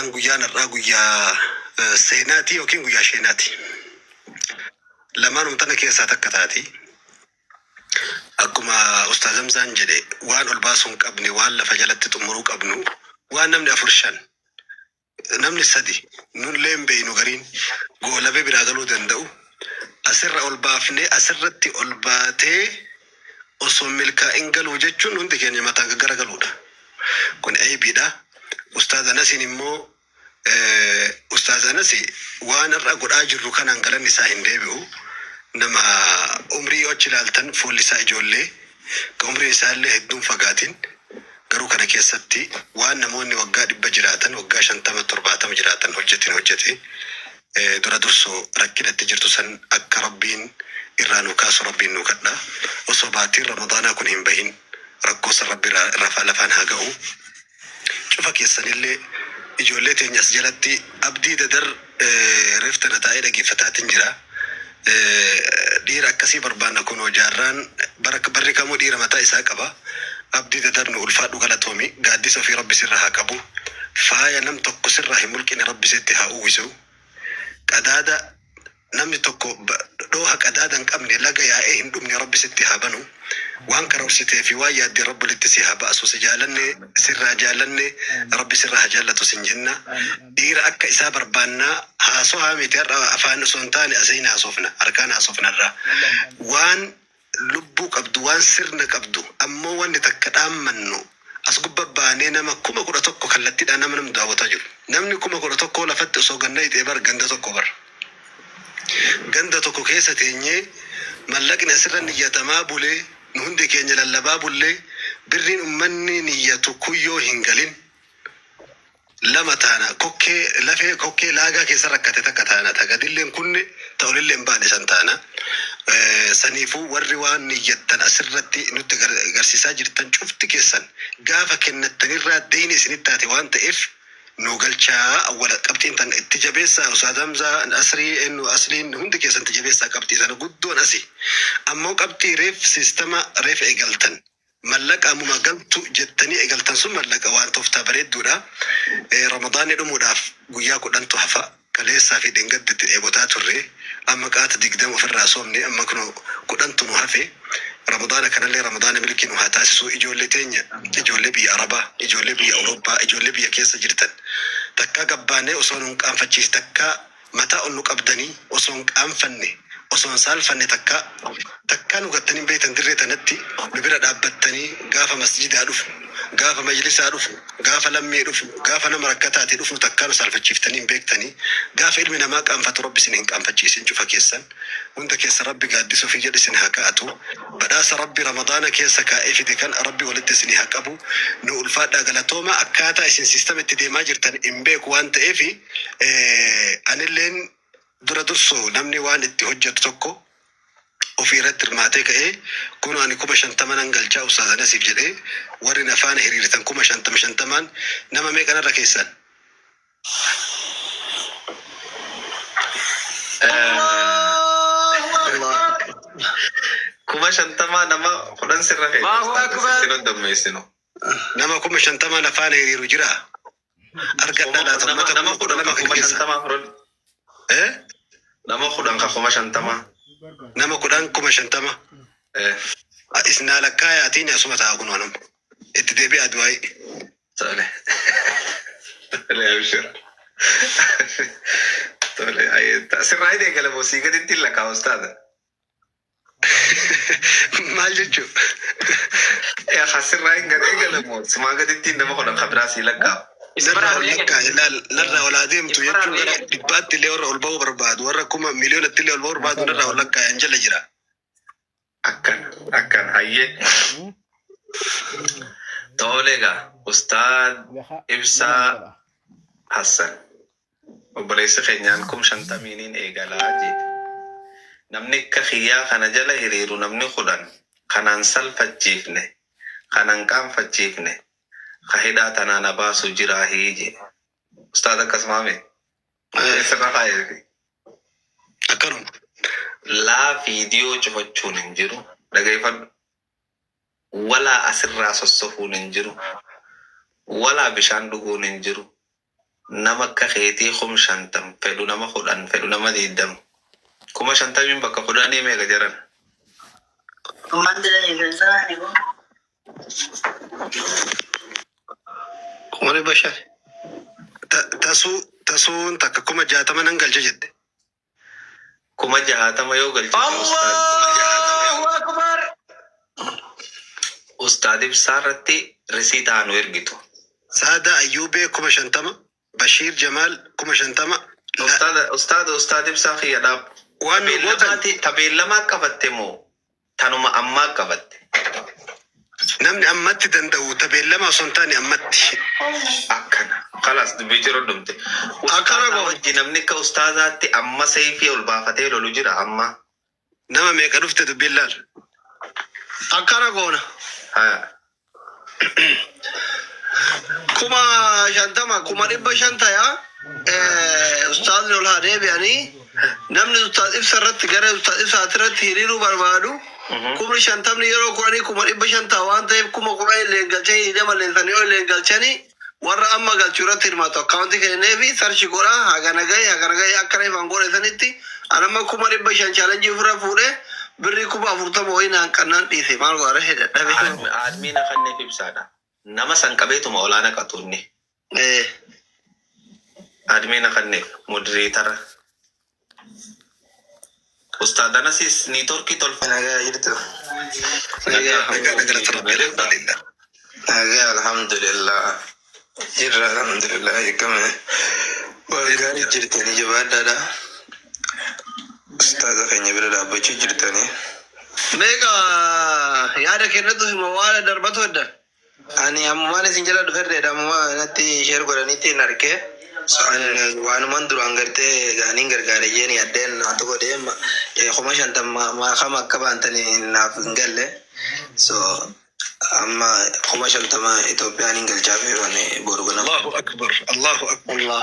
Guyyaan har'aa guyyaa seenaati yookiin guyyaa sheenaati. Lamaanuma tana keessaa takka taati. Akkuma Ustaaz Hamzaan jedhe, waan ol baasuu hin qabne, waan lafa jalatti xumuruu qabnu, waan namni afur shan, namni sadi nullee hin beeynu gariin goolabee biraa galuu danda'u asirra ol baafnee asirratti ol baatee osoo milkaa'in galuu jechuun hundi keenya mataan gaggaragaluudha. Kun aybiidha. Ustaaz Anasiin immoo, Ustaaz Anasi waan har'a godhaa jirru kanaan galanni isaa hin deebi'u. Nama umrii yoo achi ilaaltan fuulli isaa ijoollee, ka umriin isaa illee hedduun fagaatin, garuu kana keessatti waan namoonni waggaa 100 jiraatan, waggaa 50 70 jiraatan hojjetin hojjete. Dura dursoo rakkina itti jirtu san akka Rabbiin irraa nu kaasu Rabbiin nu kadha. Osoo baatiin Ramadaanaa kun hin bahin rakkoo san Rabbi irraa lafaan haa ga'u. Cufa keessanillee, ijoollee teenya as jalatti, Abdii Dadar reef tana taa'ee dhageeffataatiin jira. Dhiira akkasii barbaanna. Kunoo jaarraan barri kamuu dhiira mataa isaa qaba. Abdii Dadar, nu ulfaadhu, galatoomi. Gaaddisa ofii Rabbi sirra haa qabu. Faaya nam tokko sirraa hin mulqine Rabbi sitti haa uwwisu. Qadaada namni tokko dhooha qadaada hin qabne, laga yaa'ee hin dhumne Rabbi sitti haa banu. Waan karoorsitee fi waan yaadde Rabbi walitti si haa baasu. Si jaalanne, sirraa jaalanne, Rabbi sirraa haa jaallatu sin jenna. Dhiira akka isaa barbaannaa. Haasawaa miti har'a, afaan osoo hin taane asiin haasofna, harkaan haasofna irraa. Waan lubbuu qabdu, waan sirna qabdu. Ammoo wanni takka dhaammannu, as gubba baanee nama 11,000 kallattiidhaan nama namni daawwataa jiru. Namni 11,000 lafatti osoo ganna hixee bar, ganda tokko bar. Ganda tokko keessa teenyee mallaqni asirra niyyatamaa bulee, nu hundi keenya lallabaa bullee, birriin ummanni niyyatu kuyyoo hin galin lama taana. Kokkee lafee kokkee laagaa keessa rakkate takka taana, ta gadilleen kunne, ta olillee hin baane san taana. Saniifuu warri waan niyyattan asirratti nutti agarsiisaa jirtan cufti keessan gaafa kennattanirraa deeyni isinitti taate waan ta'eef nu galchaa. Awwala qabxiin tan itti jabeessaa. Ustaaz Hamzaa, Asrii, eenyu, Asliin, hundi keessan itti jabeessaa qabxii sana guddoon asi. Ammoo qabxii reef siistama reef eegaltan, mallaqa ammuma galtu jettanii eegaltan sun mallaqa waan tooftaa bareedduudha. Ramadaanni dhumuudhaaf guyyaa 10tu hafa. Kaleessaa fi dhengadda itti dheebotaa turre. Amma qaata 20 ofirraa soomne, amma kunoo 10tu nu hafe. Ramadaana kanallee Ramadaana milkii nu haa taasisu. Ijoollee teenya, ijoollee biyya Arabaa, ijoollee biyya Awurooppaa, ijoollee biyya keessa jirtan, takkaa gabbaanee osoo nun qaanfachiisi, takkaa mataa ol nu qabdanii osoo hin qaanfanne, osoo hin saalfanne, takkaa takkaa nu gattanii hin beektan. Dirree tanatti nu bira dhaabbattanii gaafa masjidaa dhufu, gaafa majlisaa dhufu, gaafa lammii dhufu, gaafa nama rakkataati dhufu, takkaa nu saalfachiiftanii hin beektanii. Gaafa ilmi namaa qaanfatu Rabbi isin hin qaanfachiisin. Cufa keessan, hunda keessa Rabbi gaaddisa ofii jedhe isin haa kaa'atu. Badhaasa Rabbi Ramadaana keessa kaa'ee fide kan Rabbi walitti isin haa qabu. Nu ulfaadhaa, galatooma. Akkaataa isin siistama itti deemaa jirtan hin beeku waan ta'eef, anilleen dura dursoo namni waan itti hojjetu tokko ofii irratti hirmaatee ka'ee, kun ani 50,000 nan galchaa Ustaaz Anasiif jedhee, warri na faana hiriirtan 50,000 50n nama meeqanarra keessan? 50,000 nama 10 sirra keenya. Allahu Ustaaz, Akbar. sitti nu dammeessinu. Nama 50,000 na faana hiriiru jira argadhaa laata? Nama ummata nama kuma kudha 10 lama ka kan kuma keessa shantamaa fudhadhu. Eh? Nama 10 ka 50,000. Nama 10 50,000. Eh, Isnaa lakkaayaatiin asuma ta'a kun anam itti deebi'aa du'aayi. Tole. Tole, abshir. Tole, ayyee. Sirraa hidhee galamoo sii gaditti hin lakkaa, ustaaza. Maal jechuu? Eh, sirraa hin gad eegalamoo simaa gaditti nama 10 ka biraa sii lakkaa. Narraa ol lakkaa ilaal, narraa ol haa deemtu jechuun gara dhibbaatti illee warra ol ba'uu barbaadu, warra kuma miliyoonatti illee ol ba'uu barbaadu narraa ol lakkaayan jala jira. Akkana, akkana, hayyee. Tole egaa, Ustaad Ibsaa Hassan. Obboleessi keenyaan 50,000n eegalaa jee. Namni akka kiyyaa kana jala hiriiru namni 10 kanaan salfachiifne, kanan qaanfachiifne, ka hidhaa tanaa na baasu jiraahii jee. Ustaad, akkasumaa mee? Sirra kaa'eefi. Akkanuma. Laa, viidiyoo cufachuun hin jiru. Dhageeffadhu. Walaa asirraa sossohuun hin jiru. Walaa bishaan dhuguun hin jiru. Nama akka keetii 50,000 fedhu, nama 10 fedhu, nama 20, 50,000n bakka 10 meeqa jiran? 500,000. Tasuu tasuun takka 60,000 nan galcha jette. 60,000 yoo galchite, ustaad Allahu Akbar. Ustaad Ibsaa irratti risiitaa haa nu ergitu. Saada Ayyuubee 50,000. Bashiir Jamaal 50,000. Ustaad, ustaad, ustaad Ibsaa kiyya dhaab. Waan nu gootan Tabeellamaati tabeellamaa qabatte moo tanuma ammaa qabatte? Namni ammatti danda'u tabeellama osoo hin taane ammatti. Akkana. Kalaas, dubbii jiru dhumte. Akkana Ustaazaa goone. wajji namni akka ustaazaatti amma seefii ol baafatee lolu jira amma. Nama meeqa dhufte dubbiin laal. Akkana goona. Haya. 50,000, 500,000 ta'a. Ustaazni ol haa deebi'anii, namni ustaaz Ibsa irratti, gara ustaaz Ibsaati irratti hiriiruu barbaadu, 50,000 yeroo 10 500,000 ta'a waan ta'eef, 10,000 illee galchanii, 20 leensanii ol illee galchanii, warra amma galchuu irratti hirmaatu akkaawuntii kennee fi search godhaa, hagana gahe, hagana gahe, akkana ifaan godhe sanitti anamma 500,000 challenge ofirra fuudhee birrii 40,000 wayii naan qannaan dhiise, maal godha dadhabe. Admin kanneef Ibsaadha. Nama san qabeetuma olaanaa qatuunni. Admin kanneef moderator. Ustaad Anasis network tolfa. Nagaa jirtu. Nagaa. Nagaa, galata Rabbi, alhamdulillah. Nagaa, alhamdulillah. Jirra, alhamdulillah, eegame. Waan gaarii jirtanii, jabaadhaadha. Ustaaza keenya bira dhaabbachuu jirtanii. Meeqa yaada kennatu hima waan darbatu heddan. Ani ammumaan isin jala dhuferreedha, ammumaa natti share godhaniitti hin arge. Waanuman duraan gartee gaaniin gargaare jeeni addeen naa tokko deema 50,000 maakama akka baantanii naaf hin galle. So amma 50,000 Itoophiyaan hin galchaafi boru ganama. Allahu akbar. Allahu akbar. Allah.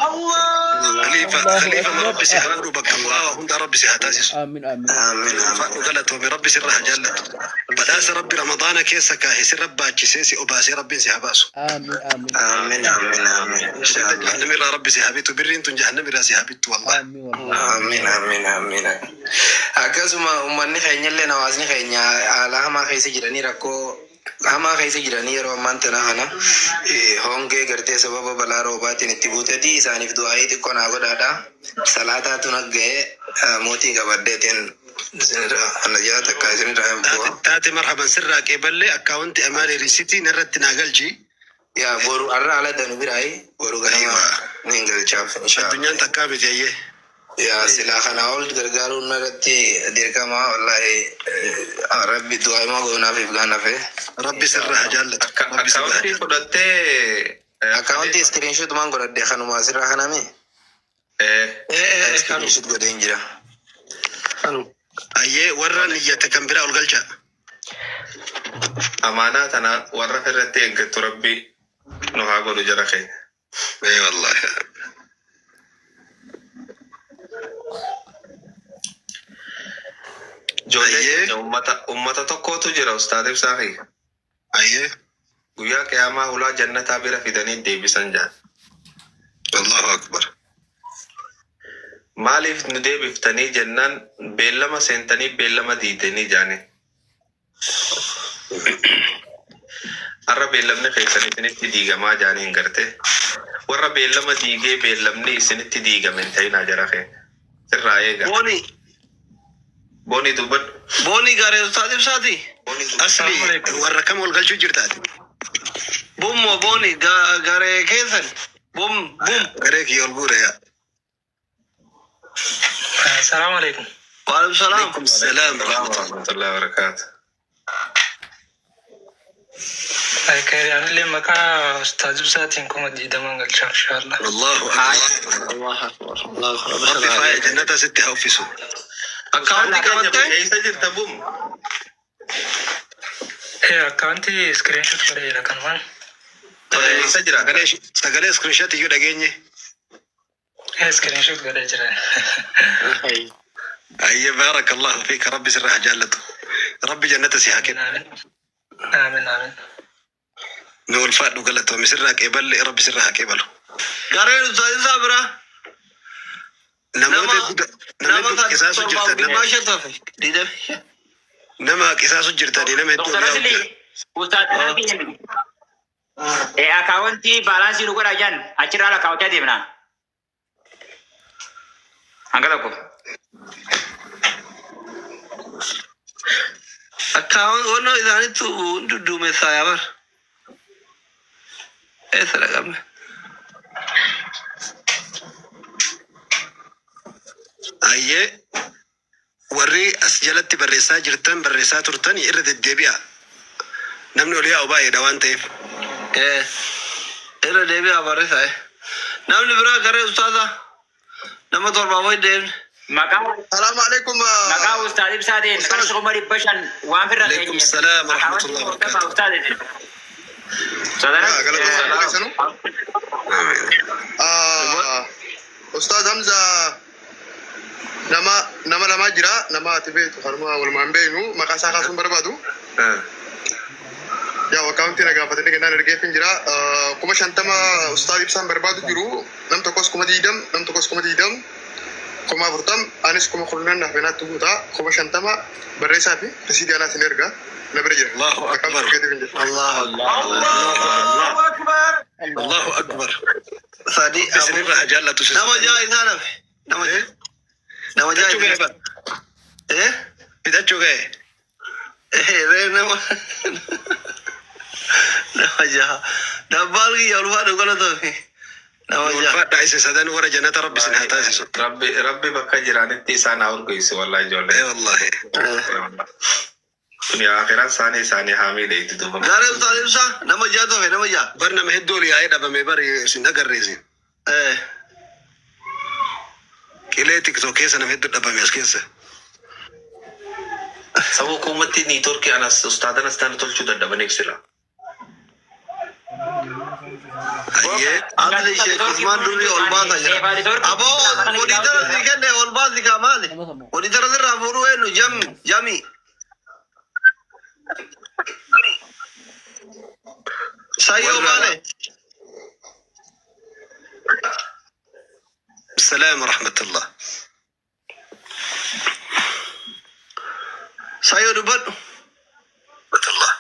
Khalifa Allahu khalifa akbar. Rabbi si haa godhu, bakka bu'aa hunda Rabbi si haa taasisu. Aamin, aamin. Aamin, Ulfaadhu, aamin. galatoome, Rabbi sirra haa jaallatu. Badhaasa Rabbi Ramadaana keessa kaahe sirra baachisee si obaasee Rabbiin si haa baasu. Aamin, aamin. Aamin, aamin, aamin. Ibidda Inshaallah. jahannamirraa Rabbi si haa bitu. Birriin tun jahannamirraa si haa bittu wallah. Aamin wallahi. Aamin, aamin, aamin. Akkasuma uummanni keenya illee, hawaasni keenya haala hamaa keessa jiranii, rakkoo hamaa keessa jiranii, yeroo ammaan tana kana hongee gartee sababa balaa roobaatiin itti buuteeti, isaaniif du'aayii xiqqoo naa godhaadha. Salaataatu nagga'ee mootii qabaddeetiin isinirra ana jala takka isinirraa hin bu'a. Taate taate, marhaban, sirraa qeeballee akkaawunti amaalee risiitii narratti naa galchi. Yaa, boru har'a ala danu biraayi, boru ganama Aywa. ni galchaaf inshaallah. Addunyaan takkaa miti ayyee. Yaa, silaa kanaa ol gargaaruun narratti dirqama wallahi, rabbi du'aa goonaaf if gaanafe. Rabbi sirra haa jaallatu. Rabbi sirra haa Akkaawuntii jaallatu. fudhattee Akkaawuntii screenshot maan godhadhe, kanuma asirraa kanami. Kanu. Screenshot godheen jira. Kanu. Ayyee, warra niyyate kan biraa ol galcha. Amaanaa tana warra irratti eeggattu Rabbi nu haa godhu jara keenya. Ee wallahi. Ijoollee Ayyee. keenya, ummata tokkotu jira, ustaad Ibsaa fi Ayyee. guyyaa qiyaamaa hulaa jannataa bira fidanii deebisan jaan. Allahu akbar. Maaliif nu deebiftanii jennaan, beellama seentanii beellama diidanii jaani. Har'a beellamni keessan isinitti diigamaa jaaniin garte. Warra beellama diigee beellamni isinitti diigame hin ta'inaa jara keenya. Sirraa eega. Booni. Booni, dubbadhu. Booni garee ustaaz Ibsaati. Booni, dubbadhu. Asli warra kam ol galchuu jirtaati? Bummo booni garee keessan. Bum bum. Garee kiyya ol guure yaa. Assalamu alaikum. Waalaikum salaam. Alaikum salaam wa rahmatullah. Warahmatullahi wabarakatuh. Anillee maqaa ustaaz Ibsaatiin 20,000 galchaa inshaallah. Allahu akbar. Allah akbar. Allah akbar. Rabbi faaya jannata sitti haa uffisu. Akkaawuntii qabattee? Eessa jirta, bum? Akkaawuntii screenshot godheera kanumaan. Eessa jira? Sagalee sagalee screenshot iyyuu dhageenye. Screenshot godhee jira. Ayyee, baarakallahu fiika, Rabbi sirra haa jaallatu. Rabbi jannata si haa kennu. Aamin. Aamin, aamin. Nu ulfaadhu, galatoomi, sirraa qeeballe, Rabbi sirraa haa qeebalu. Gareen Ustaaz Ibsaa bira. Namoota Nama nama nama hedduu qisaasu torbaaf jirtan nama dhibba shan tafe. 25. Nama qisaasu jirtanii nama hedduu Dr. ol yaa'u Asli, jira. Ustaaz akkaawwantii baalaansii nu godhaa jiran achirraa lakkaawwachaa deemna. Hanga tokko. Akkaawwan wannoo isaanitti dudduumessaa yaa bar. Eessa dhaqabne? Ayyee, warri as jalatti barreessaa jirtan, barreessaa turtan, irra deddeebi'a. Namni ol yaa'u baay'eedha waan ta'eef. Irra deebi'aa barreessaa. Namni biraa garee ustaazaa nama torbaa wayi deemne. Maqaa Salaamu alaikum. maqaa Ustaaz Ibsaatiin qarshii 500,000 waan firra Alaikum salaam wa rahmatullahi wa barakatuh. Ustaaz. Galatoomsaa keessanuu. Ustaaz Hamza, nama lama jira, nama ati beektu, kanuma walumaan beeknu, maqaa isaa kaasuun barbaadu. Yaa, akkaawuntii na gaafatanii kennaan ergeef hin jira. 50,000 Ustaaz Ibsaan barbaadu jiru. Nam tokkos 20,000, nam tokkos 20,000, 40,000, anis 10,000 naaf naatti guutaa. 50,000 barreessaa fi risiidii anaa isin erga. Na bira jira. Allahu akbar. Akkaawuntii ergeef hin jira. Allahu Allahu akbar. Sadi. Isinirra haa jaallatu. Nama ja'a isaan hafe. Nama ja'a. Nama ja'a. Fixachuu ga'e bara. Eh? Fixachuu ga'e. Eh, ree nama ja'a. Dabbaal kiyya ulfaadhu galatoomi. Nama ja'a. Ulfaadhaa, isin sadan warra jannata rabbi isin haa taasisu. Rabbi bakka jiranitti isaan haa urgeessu wallahi ijoollee. Ee wallahi. Duniyaa akhiraa isaanii haa miidhagdu duuba. Garee Ustaaz Ibsaa nama ja'a hafe, nama ja'a. Bar nama hedduu ol yaa'ee dhabame bar, isin agarreesin. Eh. Qilee TikTok keessa nama hedduu dhabame as keessa. Saba kuumatti niitoorkii anas ustaadanas taane tolchuu dadhabaniif sila. Ayyee. Asli Sheekh Usmaan durii ol baasa jira. Aboo, monitor si kenne, ol baasi kaa maali? Monitor sirraa fuudhuu eenyu jami jami. Sayyoo maali? السلام ورحمة الله. Sayyoo, dubbadhu. رحمة الله.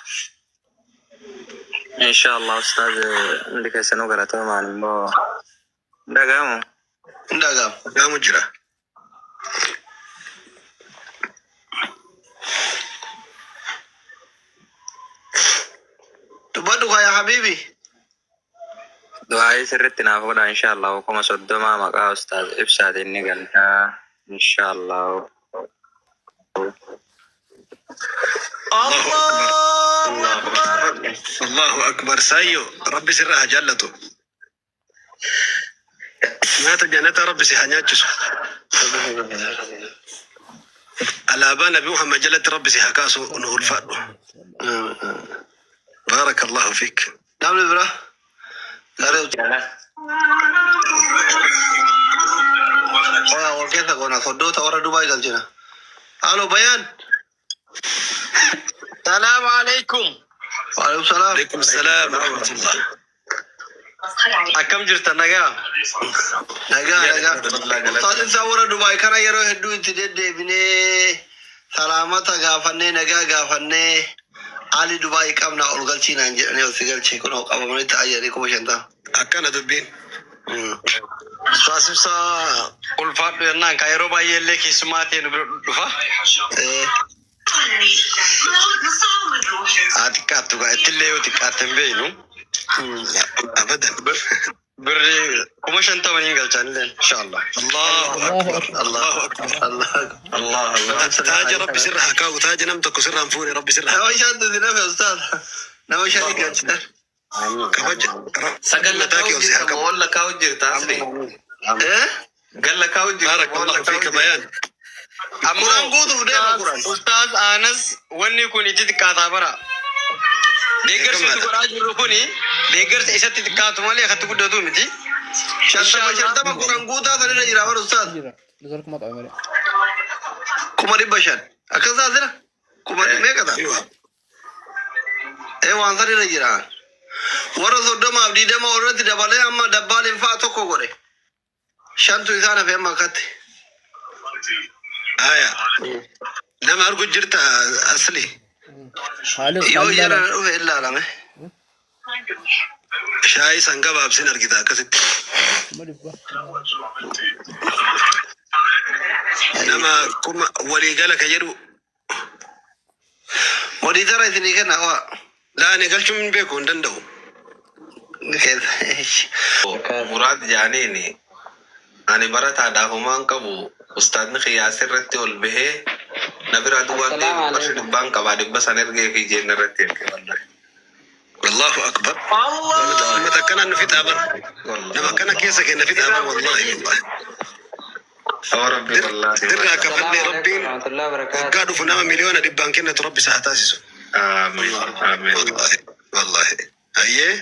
Inshallah ustaaz, hundi keessanuu galatoomaan immoo dhaga'amu. Hin dhaga'amu. Gaamu jira. Dubbadhu kaa yaa habiibi. Du'aayii sirriitti naaf godha inshallah, 30,000 maqaa ustaaz Ibsaatiin ni galtaa inshallah. Allahu akbar. Allahu akbar. Saayyo, rabbi sirraa haa jaallatu. Nyaata jannataa rabbi si haa nyaachisu. Alaabaa Nabi Muhammad jalatti rabbi si haa kaasu, nu ulfaadhu. بارك الله فيك. Namni biraa. Garee Oya, wal keessa goona soddoota warra Dubaay galchina. Halo, Bayaan. Salaamu alaikum. Waalaikum salaam. عليكم السلام ورحمة الله. Akkam jirtan, nagaa? Nagaa, nagaa. Ustaaz Ibsaa warra Dubaay kana yeroo hedduu itti deddeebinee salaamata gaafannee, nagaa gaafannee, haalli Dubaay qabnaa ol galchiinaan jedhanii ol si galchee, kun qabamanii ta'aa jedhanii 50,000. Akkana dubbiin. Ustaaz Ibsaa, ulfaadhu jennaan kan yeroo baay'ee illee keessummaa ta'e nu bira dhufa. Haa xiqqaattu gaa, ittillee yoo xiqqaatte hin beeknu. أبدا. Birri 50,000 hin galchan illee inshallah. الله أكبر. الله أكبر. Allah. Allah Allah. Taaja rabbi sirra haa kaa'u. Taaja nam tokko sirra hin fuune rabbi sirra haa Nama shantu si nafe ustaaz. Nama shani galchitan. kabaja. Sagal Mataa kee lakkaa'u ol si haa jirta qabu. moo ol lakkaa'u jirta asli? Eh? Gal lakkaa'u jirta بارك moo ol الله lakkaa'u فيك jirta? بيان. Kuraan guutuuf deema kuraan. Ustaaz Anas, wanni kun itti xiqqaataa bara. Deeggarsi nuti godhaa jirru kuni deeggarsa isatti xiqqaatu malee akkatti guddatu miti. 50 50 kuraan guutaa sanirra jira bara ustaaz. 500,000. Akkas taasira? Kuma meeqa ta'a? أيوه. Ee, waan sanirra jira. Warra 30f 20 irratti dabalee amma dabbaaliin fa'a tokko godhe. Shantu isaan hafe amma akkatti. Aya. Nama argu jirta, Asli? Yoo jara dhufe ilaalame. Shaayii san gabaabsin argita akkasitti. Nama kuma waliigala ka jedhu. Modiitara isinii kenna waa. Laani galchuun hin beeku, hin danda'u. Muraad jaaniini ani barataadhaaf homaan qabu, ustaadni qiyyaasa irratti ol bahee na biraa duwwaan deemu qarshii dhibbaan qabaa, 500 ergee fi jeen irratti erge, wallahi. Allahu akbar. Uummata akkanaan nu fixaa bara. Nama akkana keessa kenna fixaa bara, wallahi wallahi. Awwa rabbi, wallahi. Dirraa kafallee rabbiin waggaa dhufu nama 100,000,000 kennatu rabbi isaa haa taasisu. Amiin amiin. Wallahi wallahi. Ayyee.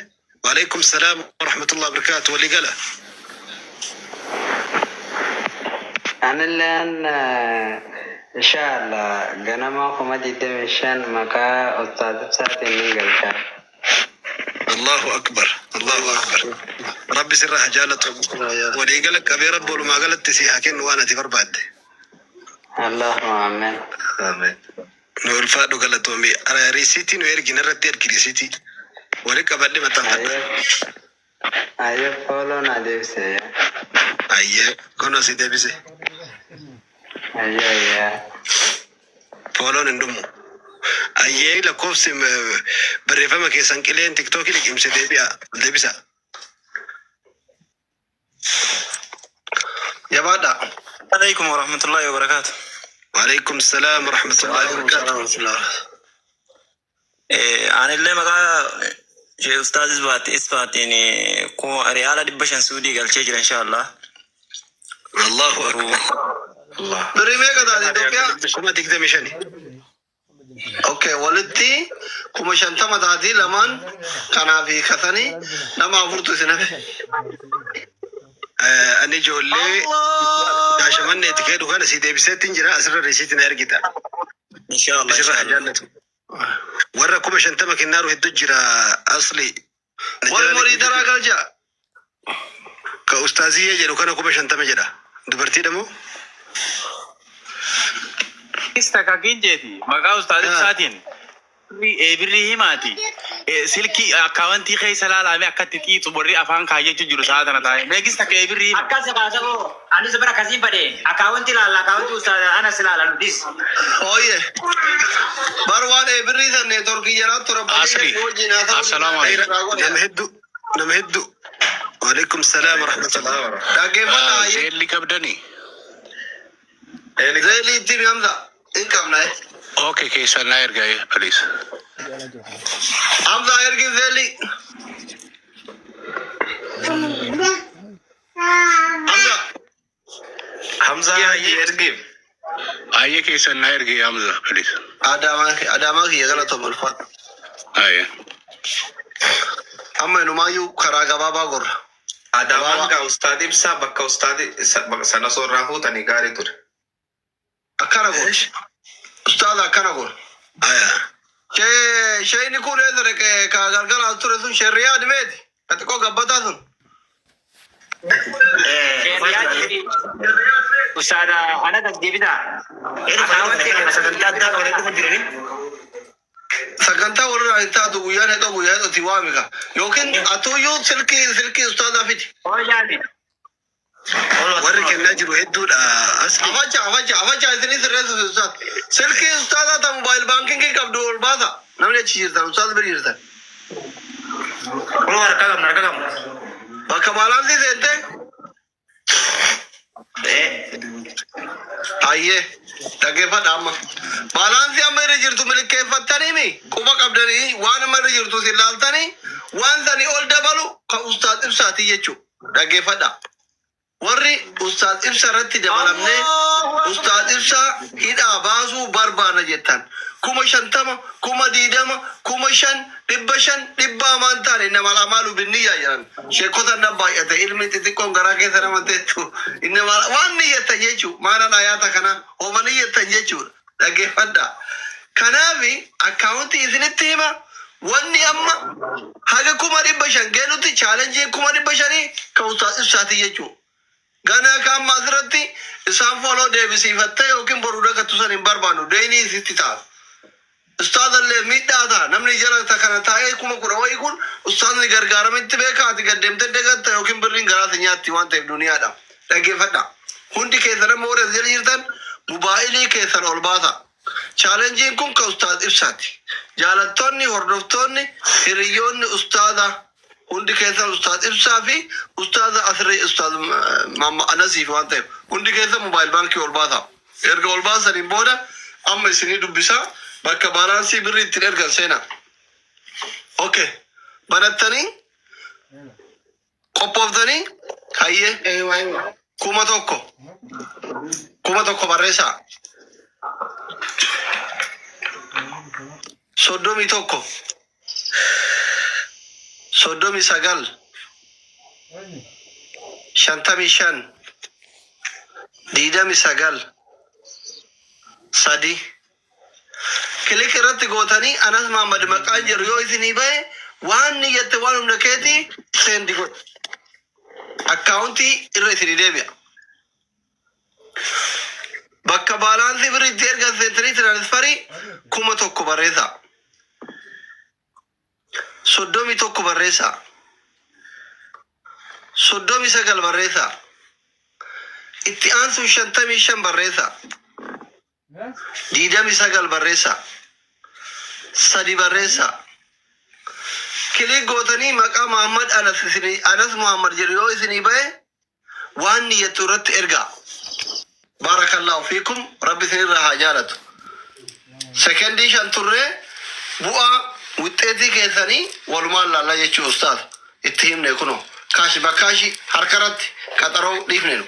وعليكم السلام ورحمة الله وبركاته. Walii gala. Anilleen inshallah ganama 25,000 maqaa Ustaaz Ibsaatiin nin galcha. الله أكبر، الله أكبر. Rabbi sirraa haa jaalatu. Walii gala qabee rabbi walumaa galatti si haa kennu waan ati barbaadde. Allahumma amin. Amiin. Nu ulfaadhu, galatoomi. Riisiitii nu ergi, narratti ergi riisiitii. Walii qabadhe maxxanfadha. Ayyee, follow na deebise. Ayyee, kunoo si deebise. Ayyee ayyee. Follow'n hin dhumu. Ayyee, lakkoofsi barreeffama keessan qileen TikTokii liqimse, deebi'a deebisa. Jabaadha. عليكم ورحمة الله وبركاته. وعليكم السلام ورحمة الله وبركاته. Anillee maqaa Sheekh Ustaaz Isbaatiin kuma riyaala 500 Suudii galchee jira inshallah. الله أكبر. Allah. Birrii meeqa taate Itoophiyaa? 25,000. Okay, walitti 50,000 taatii lamaan kanaa fi kasanii nama afurtu isin hafe. Ani ijoollee Shaashamanneetti kee dhugan asii deebiseetti jira, asirra riisiitii na ergita. Inshallah. Asirra haa jaallatu. Warra 50,000 kennaaru hedduu jira, Asli. Warri modiitaraa galcha. Ka ustaaziyyee jedhu kana 50,000 jedha. Dubartiidha moo? Takka jeeti maqaa ustaaz Ibsaatiin birrii himaati. Silkii akkaawwantii keessa laalame akkatti xiixu warri afaan kaayyachuu jiru sa'a tana taa'e. Meeqis takka birrii hima. Akkas kaasaboo anis bara akkasiin badhe akkaawwanti ilaalla, akkaawwanti ustaaz anas ilaala nutis. Ooyye. Bar waan birrii san neetworkii jalaa ture. Asli. Assalaamu alaikum. Nama hedduu, nama hedduu. وعليكم السلام ورحمة الله. Dhaggeeffadhaa ayyee. Zeelli qabdanii? Zeelii itti himi, Hamza. Hin qabna. Okay, keessan naa ergaa, please. Hamza, ergi zeelii. Hamza. Hamza ergiif. Ayyee, keessan naa ergi, Hamza, please. Adaamaa Adaamaa kiyya, galatoom, ulfaadha. Ayyee. Amma inumaayyuu karaa gabaabaa gorra. Adaamaan gaa ustaad Ibsaa bakka ustaad sana soorraa fuutanii gaarii ture. Akkana goon. Ustaaza, akkana goon. Aya. Sheeyni kun eessa dhaqee ka galgala as ture sun, sheerriyaa meeti? Ka xiqqoo gabbataa sun. Ustaada anas as deebisa. Akkaawwanti Sagantaa addaa qabanii dhufa jiranii. Sagantaa walirraa hin taatu, guyyaan hedhoo guyyaa hedhooti waamika. Yookiin atuyyuu silkii ustaazaa fidi. Hooyaani. Warri kennaa jiru hedduudha, Asli. Afacha afacha afacha, isinii sirreessu ustaaz. Silkii ustaazaa ta mobile bankingii qabdu ol baasa. Namni achi jirtan ustaaz bira jirtan. Kun harkaa qabna, harkaa qabna. Bakka baalaansii seentee. Ayyee, dhaggeeffadha amma. Baalaansii amma irra jirtu milkeeffattaniimi quba qabdanii waan amma irra jirtu isin laaltanii waan sanii ol dabalu kan ustaaz Ibsaatii jechuudha. Dhaggeeffadha. Warri ustaaz Ibsa irratti dabalamnee ustaaz Ibsaa hidhaa baasuu barbaana jettan. 50,000, 20,000, 5,000, 500, dhibba hamaan taane nama lamaalu binniyyaa jedhan. Sheekota nan baay'ate, ilmi xixiqqoon garaa keessa nama teettu. Innama waan niyyattan jechuu maana ayaata kana homa niyyattan jechuudha. Dhaggeeffadha. Kanaafi akkaawuntii isinitti hima. Wanni amma haga 500,000 geenutti challengeiin 500,000 kan Ustaaz Ibsaati jechuudha. Ganaa ka amma asirratti isaan follow deebisiifattee yookiin boruu dagattu san hin barbaannu, deeyinii isitti ta'a. Ustaazallee miidhaa ta'a. Namni jala ta kana taa'ee 10,000 wayii kun ustaazni gargaaramitti beeka, ati gad deemtee dagatta yookiin birriin garaa si nyaatti waan ta'eef duniyaadha. Dhaggeeffadha. Hundi keessan amma warri as jala jirtan mobaayilii keessan ol baasa. Challengeiin kun kan Ustaaz Ibsaati. Jaalattoonni, hordoftoonni, hiriyyoonni ustaaza hundi keessan Ustaaz Ibsaa fi ustaaza asirra Ustaaz Mamma Anasiif waan ta'eef hundi keessan mobile baankii ol baasa. Erga ol baasaniin booda amma isinii dubbisaa, bakka balance birrii ittiin ergan seenaa. Okay. Banattanii qophooftanii, hayyee, 1000, 1000 barreessaa. 31, 39, 55, 29, 3. Click irratti gootanii Anas Mahammad maqaan jedhu yoo isinii bahe, waan niyyatte waan humna keetii send godhi. Akkaawuntii irra isinii deebi'a. Bakka balance birrii itti ergan seentanii transferii 1000 barreessaa. 31 barreessaa. 39 barreessaa. Itti aansuun 55 barreessaa. 29 barreessaa. 3 barreessaa. Click gootanii maqaa Muhammad Anas isinii, Anas Muhammad jedhu yoo isinii bahe, waan niyyattu irratti ergaa. Barakallahu fiikum, Rabbi isinirraa haa jaalatu. Sekendii 5 turree bu'aa wixxeetii keessanii walumaan laallaa jechuu ustaaz itti himne kunoo kaashi bakkaashi harkarratti qaxaroo dhiifne nu.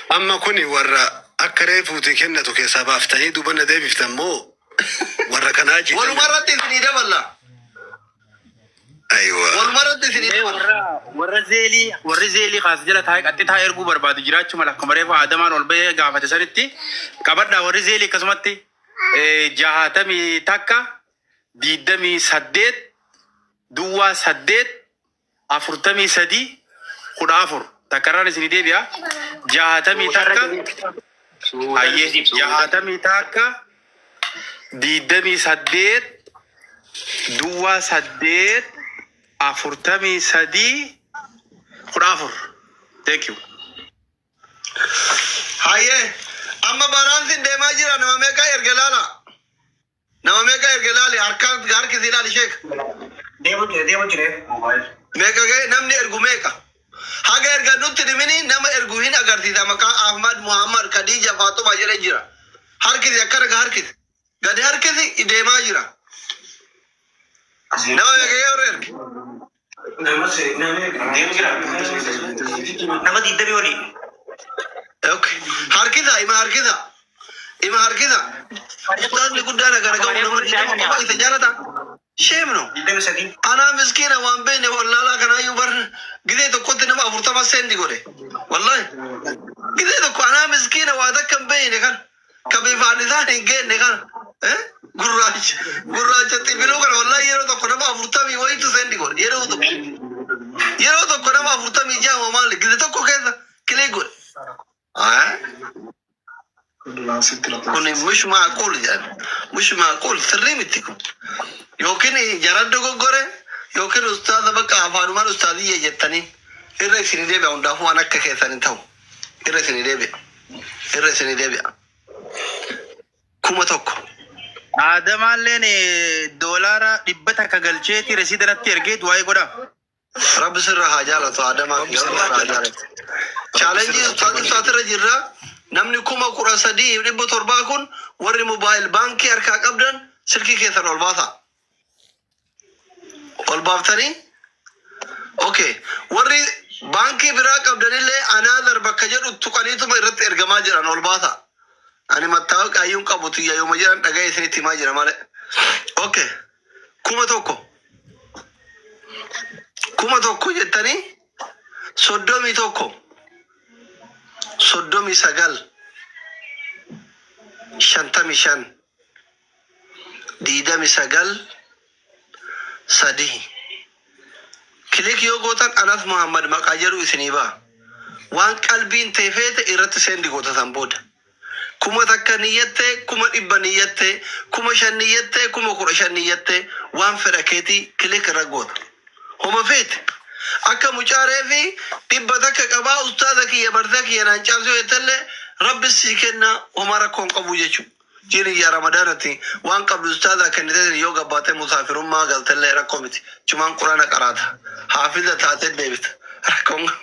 Amma kuni warra akka reefuuti kennatu keessaa baaftanii duuba na deebiftan moo warra kanaa jiitan? Walumarratti isinii daballa. Aywa. Walumarratti isinii Mee daballa. warra Zelleii, warri Zelleii kaas jala taa'ee qaxxitaa erguu barbaadu jiraachuu mala, akkuma reefu Aadamaan ol bahee gaafate sanitti qabadhaa. Warri Zelleii akkasumatti 61 28 08 43 14. Takkarraan isinii deebi'a, 61, hayyee, 61 28 08 43 14. Thank you. Hayyee, amma balanceiin deemaa jira, nama meeqa erge laala. Nama meeqa erge laali, harka harkisi ilaali, sheek. Deemu jire, deemu jire. Meeqa ga'e namni ergu meeqa? Haga erga nutti dhimini nama ergu hin agarsiisa, maqaa Ahmad, Muhammad, Khadija, Fatuma jedhee jira. Harkisi, akkana ga harkisi. Gadi harkisi, deemaa jira. Nama meeqa ga'e warra erge? Deemu jira. Nama 20 olii. Okay. Harkisa, ima harkisa. Ima harkisa. Ustaazni guddaan agara gahu nama 20 qofa isa jaalata. Shame no. 23. Anaa miskiina waan beekne wallaalaa kanaayyuu bar gizee tokkotti nama 40 send godhe. Wallahi. Gizee tokko anaa miskiina waa takka hin beekne kana. Ka bifaan isaan hin geenne kana. Eh? Gurraacha. Gurraacha xibiluu kana wallahi yeroo tokko nama 40 wayitu send godhe. Yeroo tokko. Yeroo tokko nama 46 maali? Gizee tokko keessa click godhe. Ah? Kun mush maaqul jedhan. Mush maaqul, sirrii miti kun. Yookiin jara dogoggore yookiin ustaaza bakka afaanumaan ustaaziyya jettanii irra isinii deebi'a, hundaafuu waan akka keessan hin ta'u. Irra isinii deebi'a. Irra isinii deebi'a. 1000. Aadamaalleen $100 galcheeti resiida natti ergee du'aa godha. Rabbi sirra haa jaalatu, Adamaa fi Rabbi sirra haa jaalatu. Challengeii ustaaz ibsaatirra jirra. Namni 13,700 kun warri mobile baankii harkaa qabdan silkii keessan ol baasa. Ol baaftanii? Okay. Warri baankii biraa qabdanillee another bakka jedhu tuqaniituma irratti ergamaa jiran ol baasa. Ani mattaawaqaa iyyuu hin qabu, tiyya yooma jedhan dhaga'ee isinitti himaa jira malee. Okay. 1000. 1000 jettanii 31, 39, 55, 29, 3. Click yoo gootan Anas Muhammad maqaa jedhu isinii ba'a. Waan qalbiin tee feete irratti send goota san booda. 1000 niyyattee, 100,000 niyyattee, 5,000 niyyattee, 15,000 niyyattee waan fedha keetii click irra goota. Homa feete. Akka mucaa reefi 100 qabaa ustaaza kiyya barsiisa kiyya naan caamsi yoo jettellee Rabbi sii kenna homaa rakkoo hin qabu jechuudha. Jiini yaa Ramadaanati waan qabdu ustaazaa kenniteetiin yoo gabbaatee musaafirummaa galtellee rakkoo miti. Chumaan quraana qaraata. Haafiza taatee deebita. Rakkoo hin qabu.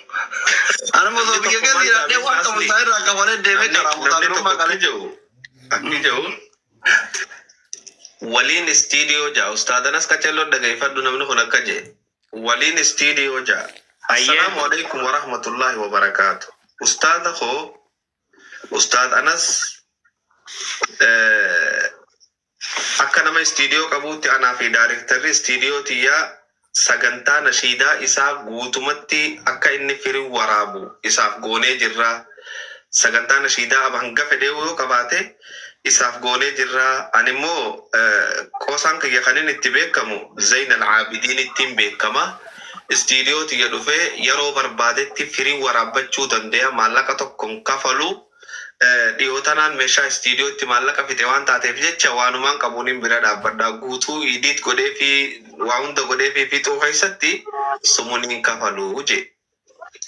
Anuma osoo Namni biyya tokko keessa maal jiraadhee jaamee waan qabu asli isaa irraa kafalee deemee namni qaraa namni tokko musaafirummaa akki galee. jedhu akki jedhu waliin istiidiyoo ja'a ustaadanas qacelloon dhageeffadhu namni kun akka jedhe waliin istiidiyoo ja'a. Ayyee. Assalaamu alaikum wa rahmatullahi wa barakaatu. Ustaada koo Ustaad Anas akka nama istiidiyoo qabuutti anaa fi daarektarri istiidiyoo tiyyaa sagantaa nashiidaa isaa guutumatti akka inni firii waraabu isaaf goonee jirra. Sagantaa nashiidaa aba hanga fedhee yoo qabaate isaaf goonee jirra. Ani immoo qoosaan kiyya kan inni itti beekamu Zainal Aabidiin ittiin beekama. Istiidiyoo tiyya dhufee yeroo barbaadetti firii waraabbachuu danda'a. Maallaqa tokko hin kafalu. Dhiyoo tanaan meeshaa istiidiyootti maallaqa fixe waan taateef jecha waanumaan qabuun bira dhaabbadha. Guutuu edit godhee fi waa hunda godhee fi fixuu keessatti sumuun hin kafalu je.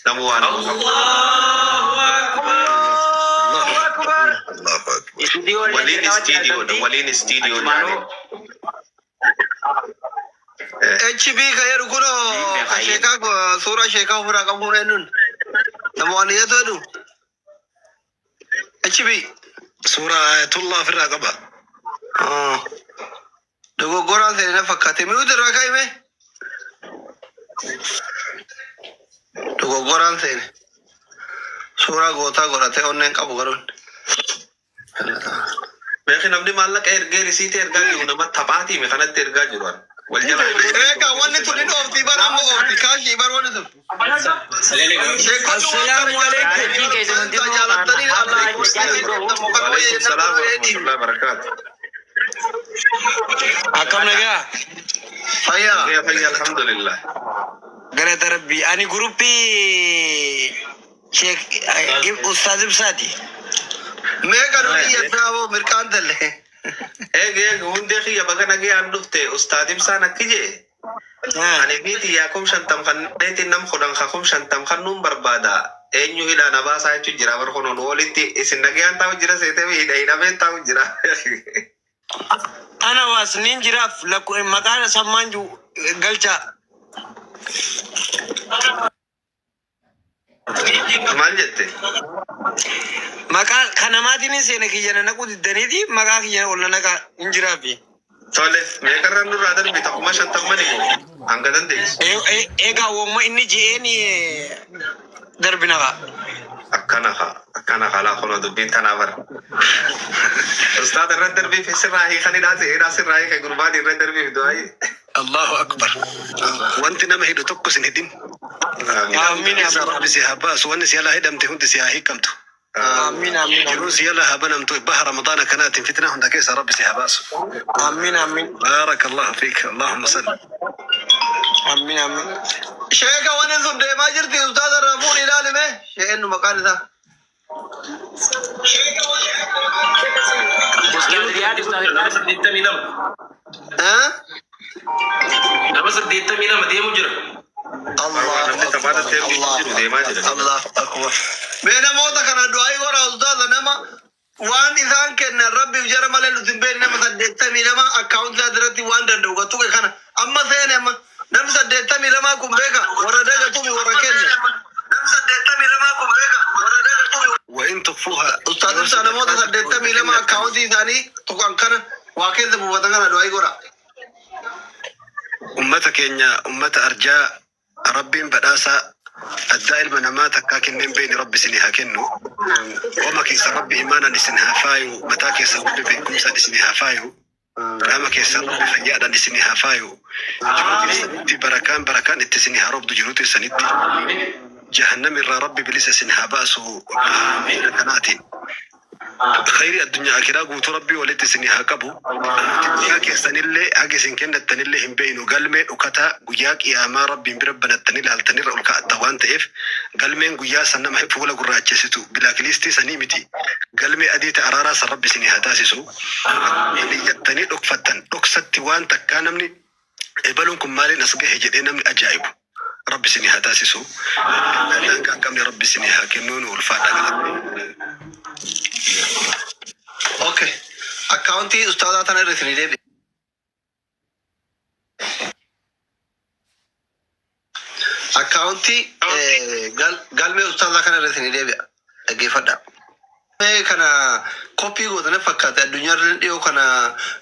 Namu waan qabu. Allahu akbar. Allahu akbar. Istiidiyoo illee Waliin dirqamatti istiidiyoodha. argamti. Waliin istiidiyoo Achumaanuu jaaniin. HB ka jedhu kunoo niin ka beeka ayyee. sheekaa suuraa sheekaa ofirraa qabuun eenyuun nama waan iyyatu jedhu HB. Suuraa Ayatullah ofirraa qaba. Dogoggoraan seene na fakkaate mi'uuti irraa ka'ime dogoggoraan seene suuraa gootaa godhatee onneen qabu garuu. Beeki namni maallaqa ergee risiitii ergaa jiru nama taphaatiimi kanatti ergaa jiru. Ani. Wal jala Egaa wanni tun hin oofti bar amma oofti kaashii bar wanni tun. Sheekonni waan kana Assalaamu alaikum. Gaariin keessan hundinuu jaalattanii amma Allah jaarsi gahu. Waalaikum salaam wa rahmatullahi wa barakaatu. Akkam nagaa? Fayyaa. Fayyaa fayyaa alhamdulillah. Galata Rabbii. Ani guruppii Sheek Ustaaz Ibsaati. Meeqa nu iyyattaa boo mirqaan talle. Eegi eegi hundee kiyya baga nagayaan dhufte Ustaad Ibsaan akki jee. Ani fi tiyyaa 50,000 kanneetiin nam 10 ka 50,000 kannuun barbaada. Eenyu hidhaa na baasaa jechuun jira bar kunuun walitti isin nagayaan taa'u jira seetee hidha hidhameen taa'u jira. Ana waas nin jiraaf lakku maqaan sammaan jiru galchaa. Maal jette? Maqaa kanamaatiin hin seene kiyya na naquu diddaniiti maqaa kiyya ol na naqaa hin jiraafi. Tole meeqarra nurraa darbita 50,000 moo hanga dandeessu? Egaa wooma inni je'een darbina kaa. Akkana haa akkana haa laa kunoo dubbiin tanaa bara. Ustaad irra darbiif sirraa hiikanidhaa seeraa sirraa hiike gurbaan irra darbiif du'aayi. Allahu akbar. Wanti nama hidhu tokko sin hidhin. Amiin. Amiin Keessaa amiin Rabbi si haa baasu. Wanni si jalaa hidhamte hundi si haa hiikamtu. amiin amiin Jiruun si jalaa haa banamtu. Baha Ramadaana kanaatiin fitnaa hunda keessaa Rabbi si haa baasu. amiin amiin Baarakallahu fiik. Allahumma salli. amiin amiin. Sheeka wanni sun deemaa jirti ustaaza irraa fuudhi ilaalime. Sheen maqaan isaa. Ustaaz Riyaad Ustaaz Nama Riyaad. 82. Eh? Nama 82 deemu jira. Allahu Namni akbar. taphaatti ergi Allahu jiru deemaa akbar. jira. Allahu akbar. Mee namoota kana du'aa godha ustaaza nama waan isaan kennan rabbiif jara malee nuti hin beekne nama 82 akkaawuntii isaa irratti waan danda'u gattuqe kana amma seene amma namni 82 kun beeka warra dagatumi warra kenne. Namni 82 kun beeka warra dagatumi. وإن تخفوها Ustaaz Ibsaa namoota 82 akkaawuntii isaanii tuqan kana waa keessa buufatan kana du'aa godha. Ummata keenya ummata arjaa Rabbiin badhaasa addaa ilma namaa takkaa kenneen beeyni Rabbi isinii haa kennu. Qoma keessa Rabbi imaanan isin haa faayu. Mataa keessa Rabbi beekumsaan isinii haa faayu. Qaama keessa Rabbi fayyaadhaan isinii haa faayu. Jiruu keessanitti barakaan barakaan itti isinii haa roobdu jiruu teessanitti. Jahannam irraa Rabbi bilisa isin haa baasu. Kanaatiin. Khayri addunyaa akiraa guutuu Rabbii walitti isinii haa qabu. Guyyaa keessanillee haga isin kennattanillee hin beeynu, galmee dhokataa guyyaa qiyaamaa Rabbiin bira banattanii ilaaltanirra ol kaa'atta waan ta'eef, galmeen guyyaa san nama fuula gurraachessitu blacklistii sanii miti, galmee adii ta araaraa san Rabbi isinii haa taasisu. Niyyattanii dhokfattan dhoksatti waan takkaa namni ebaluun kun maaliin as gahe jedhee namni ajaa'ibu Rabbi isinii haa taasisu. Kennaa daangaa hin qabne Rabbi isinii haa kennu. Nu ulfaadha, galatoomaa. Okay. Akkaawuntii ustaazaa tana irra isinii deebi'a. Akkaawuntii galmee ustaazaa kana irra isinii deebi'a. Dhaggeeffadha. Galmee kana koppii gootanii fakkaate, addunyaarra dhiyoo kana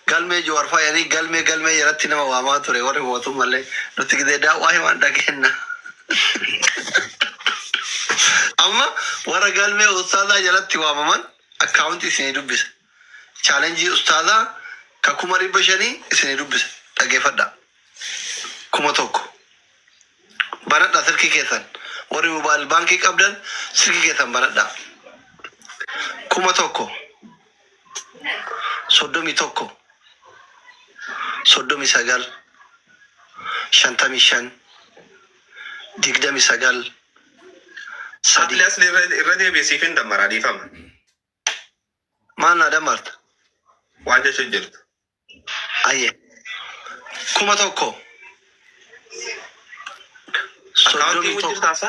galmee Jawaar faayanii galmee jalatti nama waamaa ture warri mootummallee nuti gidee daawwaa himaan dhageenna. Amma warra galmee ustaazaa jalatti waamaman akkaawuntii isinii dubbisa. Challenge ustaazaa ka 500,000 isinii dubbisa. Dhaggeeffadha. 1000 banadha silkii keessan. Warri mobile baankii qabdan silkii keessan banadha. 1000 31 39 55 29 3. Asli asli irra deebiisiif hin dammaraa, dhiifama. Maal naa dammarta? Waan jechuun jirtu. Ayye. 1000 Akkaawuntii 31 hojjettaasa?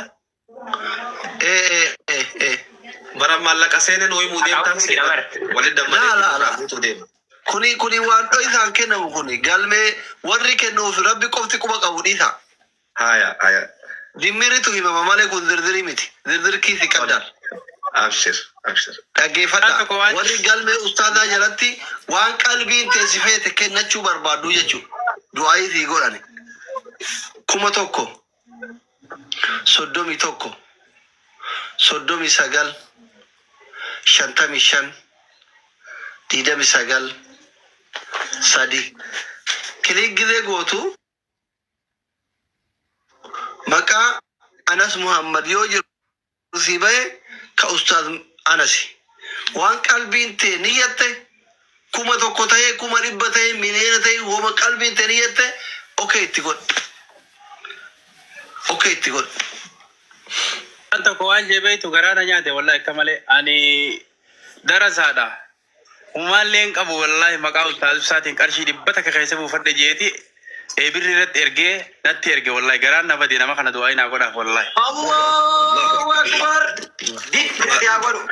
Ee ee ee. Bara maallaqa seeneen himuu deemtaan seenaa. Walitti Laa laa dammaree laa. guutuu deema. Kuni waan dho'isaan kennamu, kuni galmee warri kennuuf Rabbi qofti quba qabu, dhiisa. Haya haya. Dimmiritu himama malee kun zirzirii miti. Zirzir kiisi qabdaan. Abshir abshir. Dhaggeeffadha. Warri galmee ustaazaa jalatti waan qalbiin teessifeete kennachuu barbaaddu jechuudha. Du'aayii sii godhani. 1000 31 39 55 29 3. Click gizee gootu maqaa Anas Muhammad yoo jiru sii bahe, ka ustaaz Anasi. Waan qalbiin tee niyyatte, 1000 ta'ee, 100,000 ta'ee, miliyoona ta'ee, woma qalbiin tee niyyatte, okay itti godh. Okay itti godh. Waan tokko waan jee beektu, garaa na nyaate wallahi akka malee. Ani darasaadha. Humaallee hin qabu wallahi, maqaa ustaaz Ibsaatiin qarshii 100 keessa buufadhe jeeti birri irratti ergee natti erge. Wallahi garaan na bade. Nama kana du'aa naa godhaaf wallahi. Allahu Akbar. Dikkeetti haa godhu.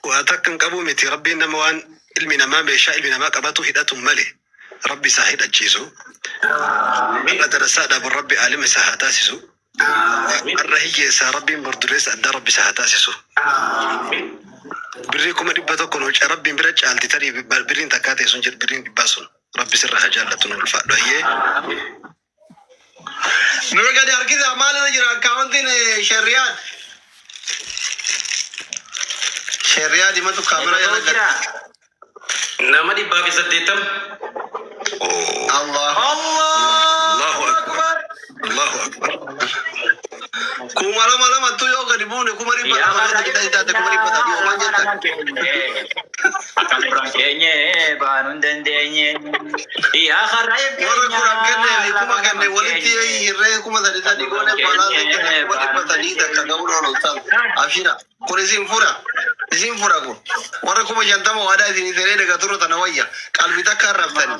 Waa takka hin qabu miti, Rabbiin nama waan ilmi namaa meeshaa ilmi namaa qabatu hidhatu malee Rabbi isaa hidhachiisu. Har'a darasaadhaaf Rabbi aalima isaa haa taasisu. Har'a hiyyeessaa Rabbiin bordureessa addaa Rabbi isaa haa taasisu. Birrii 100,000 nu Rabbiin bira caalti, tarii birriin takkaa ta'e sun jedhu, birriin dhibbaa sun Rabbi sirra haa jaallatu, nu ulfaadhu ayyee. Nurra gadi harkisa, maalirra jira akkaawuntiin Sheeriyaad? Sheeriyaad himatu kaamera jala gadi. Nama 180. Allah. Allahu Akbar. Allahu Akbar. 2000 tu yoo gadi buune, 200,000 yoo gadi taate, 300,000 homaa jettan. Akkan duraan keenye baanuu hin dandeenye. Yaa karraayif Warra 10 kenne fi 1000 kenne walitti hirree 3000 goone balaa kenne, 300,000 takka ga'uun oolu ta'a. Abshira. Kun isin fura. Isin fura kun. Warra 50,000 waadaa isin seenee daga turu tana wayya. Qalbii takka arraftani.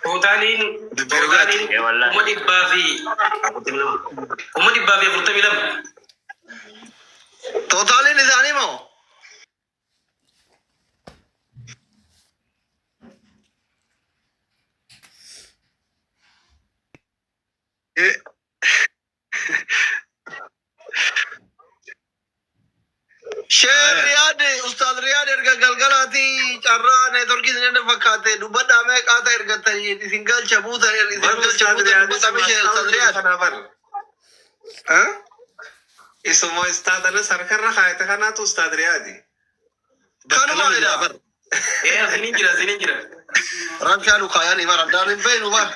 Tootaaliin 442,000. Tootaaliin isaanii moo? Sheer Riyaad, Ustaaz Riyaad, erga galgalaati carraa neetworkii isin inni fakkaate dubbadhaa, meeqaata ergatanii isin galcha buutan, isin galcha buutan, dubbatame Sheer Ustaaz Riyaad. Isuma ustaadanas harkarra kaayate kanaatu ustaad Riyaadi. Kanuma jedha. Ee, asiniin jira, asiniin jira. Rabshaa lukaayanii bara addaan hin beeknu bara.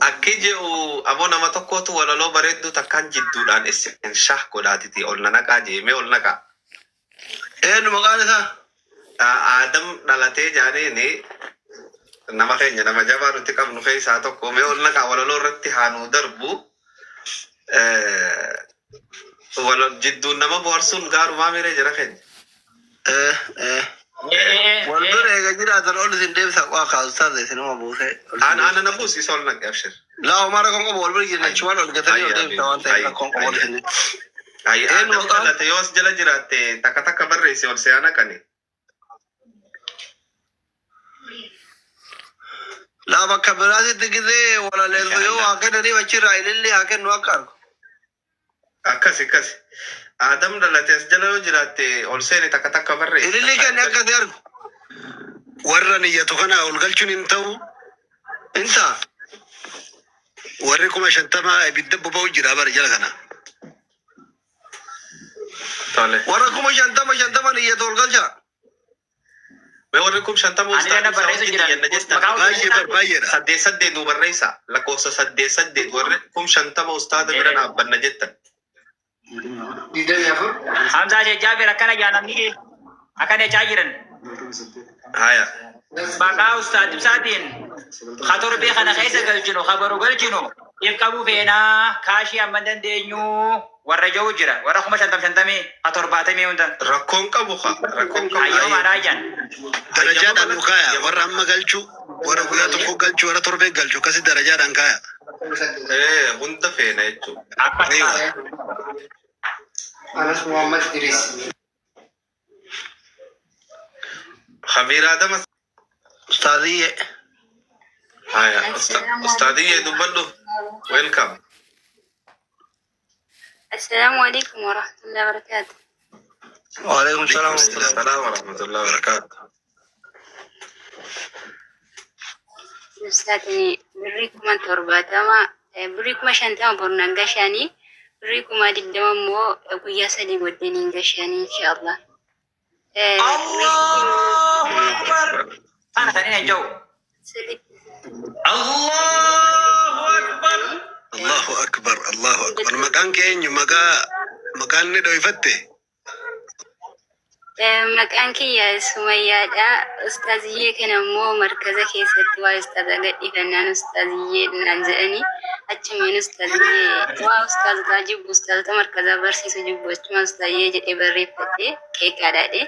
Akki jedhu aboo nama tokkotu walaloo bareedduu takkaan jidduudhaan isin shah godhaatiti ol na naqaa jeemee ol naqaa. Eenyu maqaan isaa? Aadam dhalatee jaaniini nama keenya nama jabaa nuti qabnu keessaa tokko mee ol naqaa walaloo irratti haa nuu darbu. Jidduun nama bohaarsuun gaarumaa miiree jira keenya. Wal bira eega jiraatan ol isin deebisa waa kaasu isinuma buusee. Ana na buusi isa ol naqe abshir. Laa homaa rakkoon qabu wal bira jirna achumaan ol gatanii ol deebisa waan ta'eef rakkoon qabu ol isin. Ayi Aadam dhalate yoo as jala jiraatte takka takka barreessi ol si'aa naqani. Laa bakka biraatitti gisee walaleessu yoo waa kennaniif achirraa ilillee haa kennu akka argu. Akkas akkas. Aadam dhalate as jala yoo jiraatte ol seeni takka takka barreessi. Ilillee kenni akka si argu. Warra niyyatu kana ol galchuun hin ta'u. Hin ta'a. Warri 50,000 ibidda boba'u jira bara jala kana. Tole. Warra 50,000 50 niyyatu ol galcha. Mee warri 50,000 Ani ustaadii na barreessu isaa jiran. jenna jettan. Maqaa Baay'ee bar baay'eedha. 8 8 nu barreessa. Lakkoofsa 8 8 warri 50,000 ustaada bira dhaabbanna jettan. 24. Hamzaa Jaabir akkana jaa namni akkana jechaa jiran. Haya. Maqaa ustaad Ibsaatiin ka torbee kana keessa galchinu ka baru galchinu if qabuu feenaa kaashii amma dandeenyu warra jiru jira warra 50,000 50 ka 70 hunda. Rakkoon qabu haa. Rakkoon qabu. Ayyoo maadhaa jaan. Darajaadhaan nu kaaya. Warra amma galchu, warra guyyaa tokko galchu, warra torbee galchu akkasi darajaadhaan kaaya. Hunda feena jechuudha. Akkas Aywa. Anas Muhammad Idris. Khabiir Adama. Ustaadiyyee. Haya. Ustaadiyyee dubbadhu. Welcome. السلام عليكم ورحمة الله وبركاته. Waalaikum salaam. Salaam wa rahmatullahi wa barakaatuh. Ibsaatiin birrii 70,000 birrii 50,000 bornaan gashaanii birrii 20,000 immoo guyyaa 3 booddeen gashaanii inshaallah. Allahu Akbar. Kana kan inni jiru. Allahu Akbar. Allahu akbar, Allahu akbar. Maqaan kee eenyu? Maqaan ni dho'ifatte? Maqaan kiyya Sumayyaadha. Ustaaziyyee kana immoo markaza keessatti waa ustaaza gadhiifannaan ustaaziyyee naan jedhanii achumaan ustaaziyyee waa ustaazotaa jibbu ustaazota markazaa barsiisu jibbu achumaan ustaaziyyee jedhee barreeffadhee keekaadhaadhe.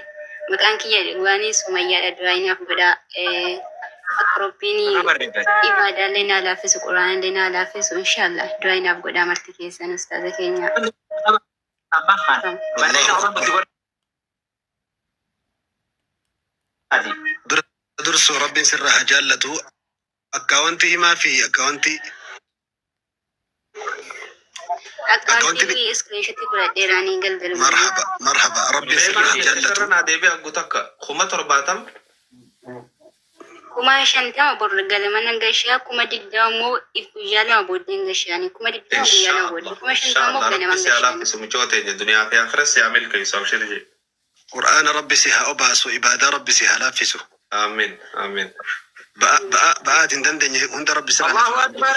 Maqaan kiyya dhugaanii Sumayyaadha du'aayinaaf godhaa. Akka Rabbiin ibaadaallee naa laaffisu quraanallee naa laaffisu inshaallah du'aayinaaf godhaa marti keessan ustaaza keenya. Amma kana. Barreessa Allahu Oromoo akbar. godhaati. Dura dursoo Rabbiin sirraa haa jaallatu. Akkaawwantii himaa fi akkaawwantii Akkaawwantii iskiriinshotii fudhadheeraanii galgalu. marhaba marhaba Rabbiin Mee sirraa haa maal jaallatu. irra naa deebi'a guutuu akka 70,000. 50,000 bor galmana gashaa 20,000 immoo if guyyaa 2 booddeen gashaanii 20,000 guyyaa 2 booddee 50,000 immoo Inshaallah ganaman rabbi si haa gashaanii. laaffisu michoo teenya duniyaa fi akhiras si haa milkeessu abshir jee. Qur'aana Rabbi si haa obaasu, ibaadaa Rabbi si haa laaffisu. Amiin amiin. Ba'aati hin dandeenye hunda Rabbi sirraa Allahu laaffisu. Akbar.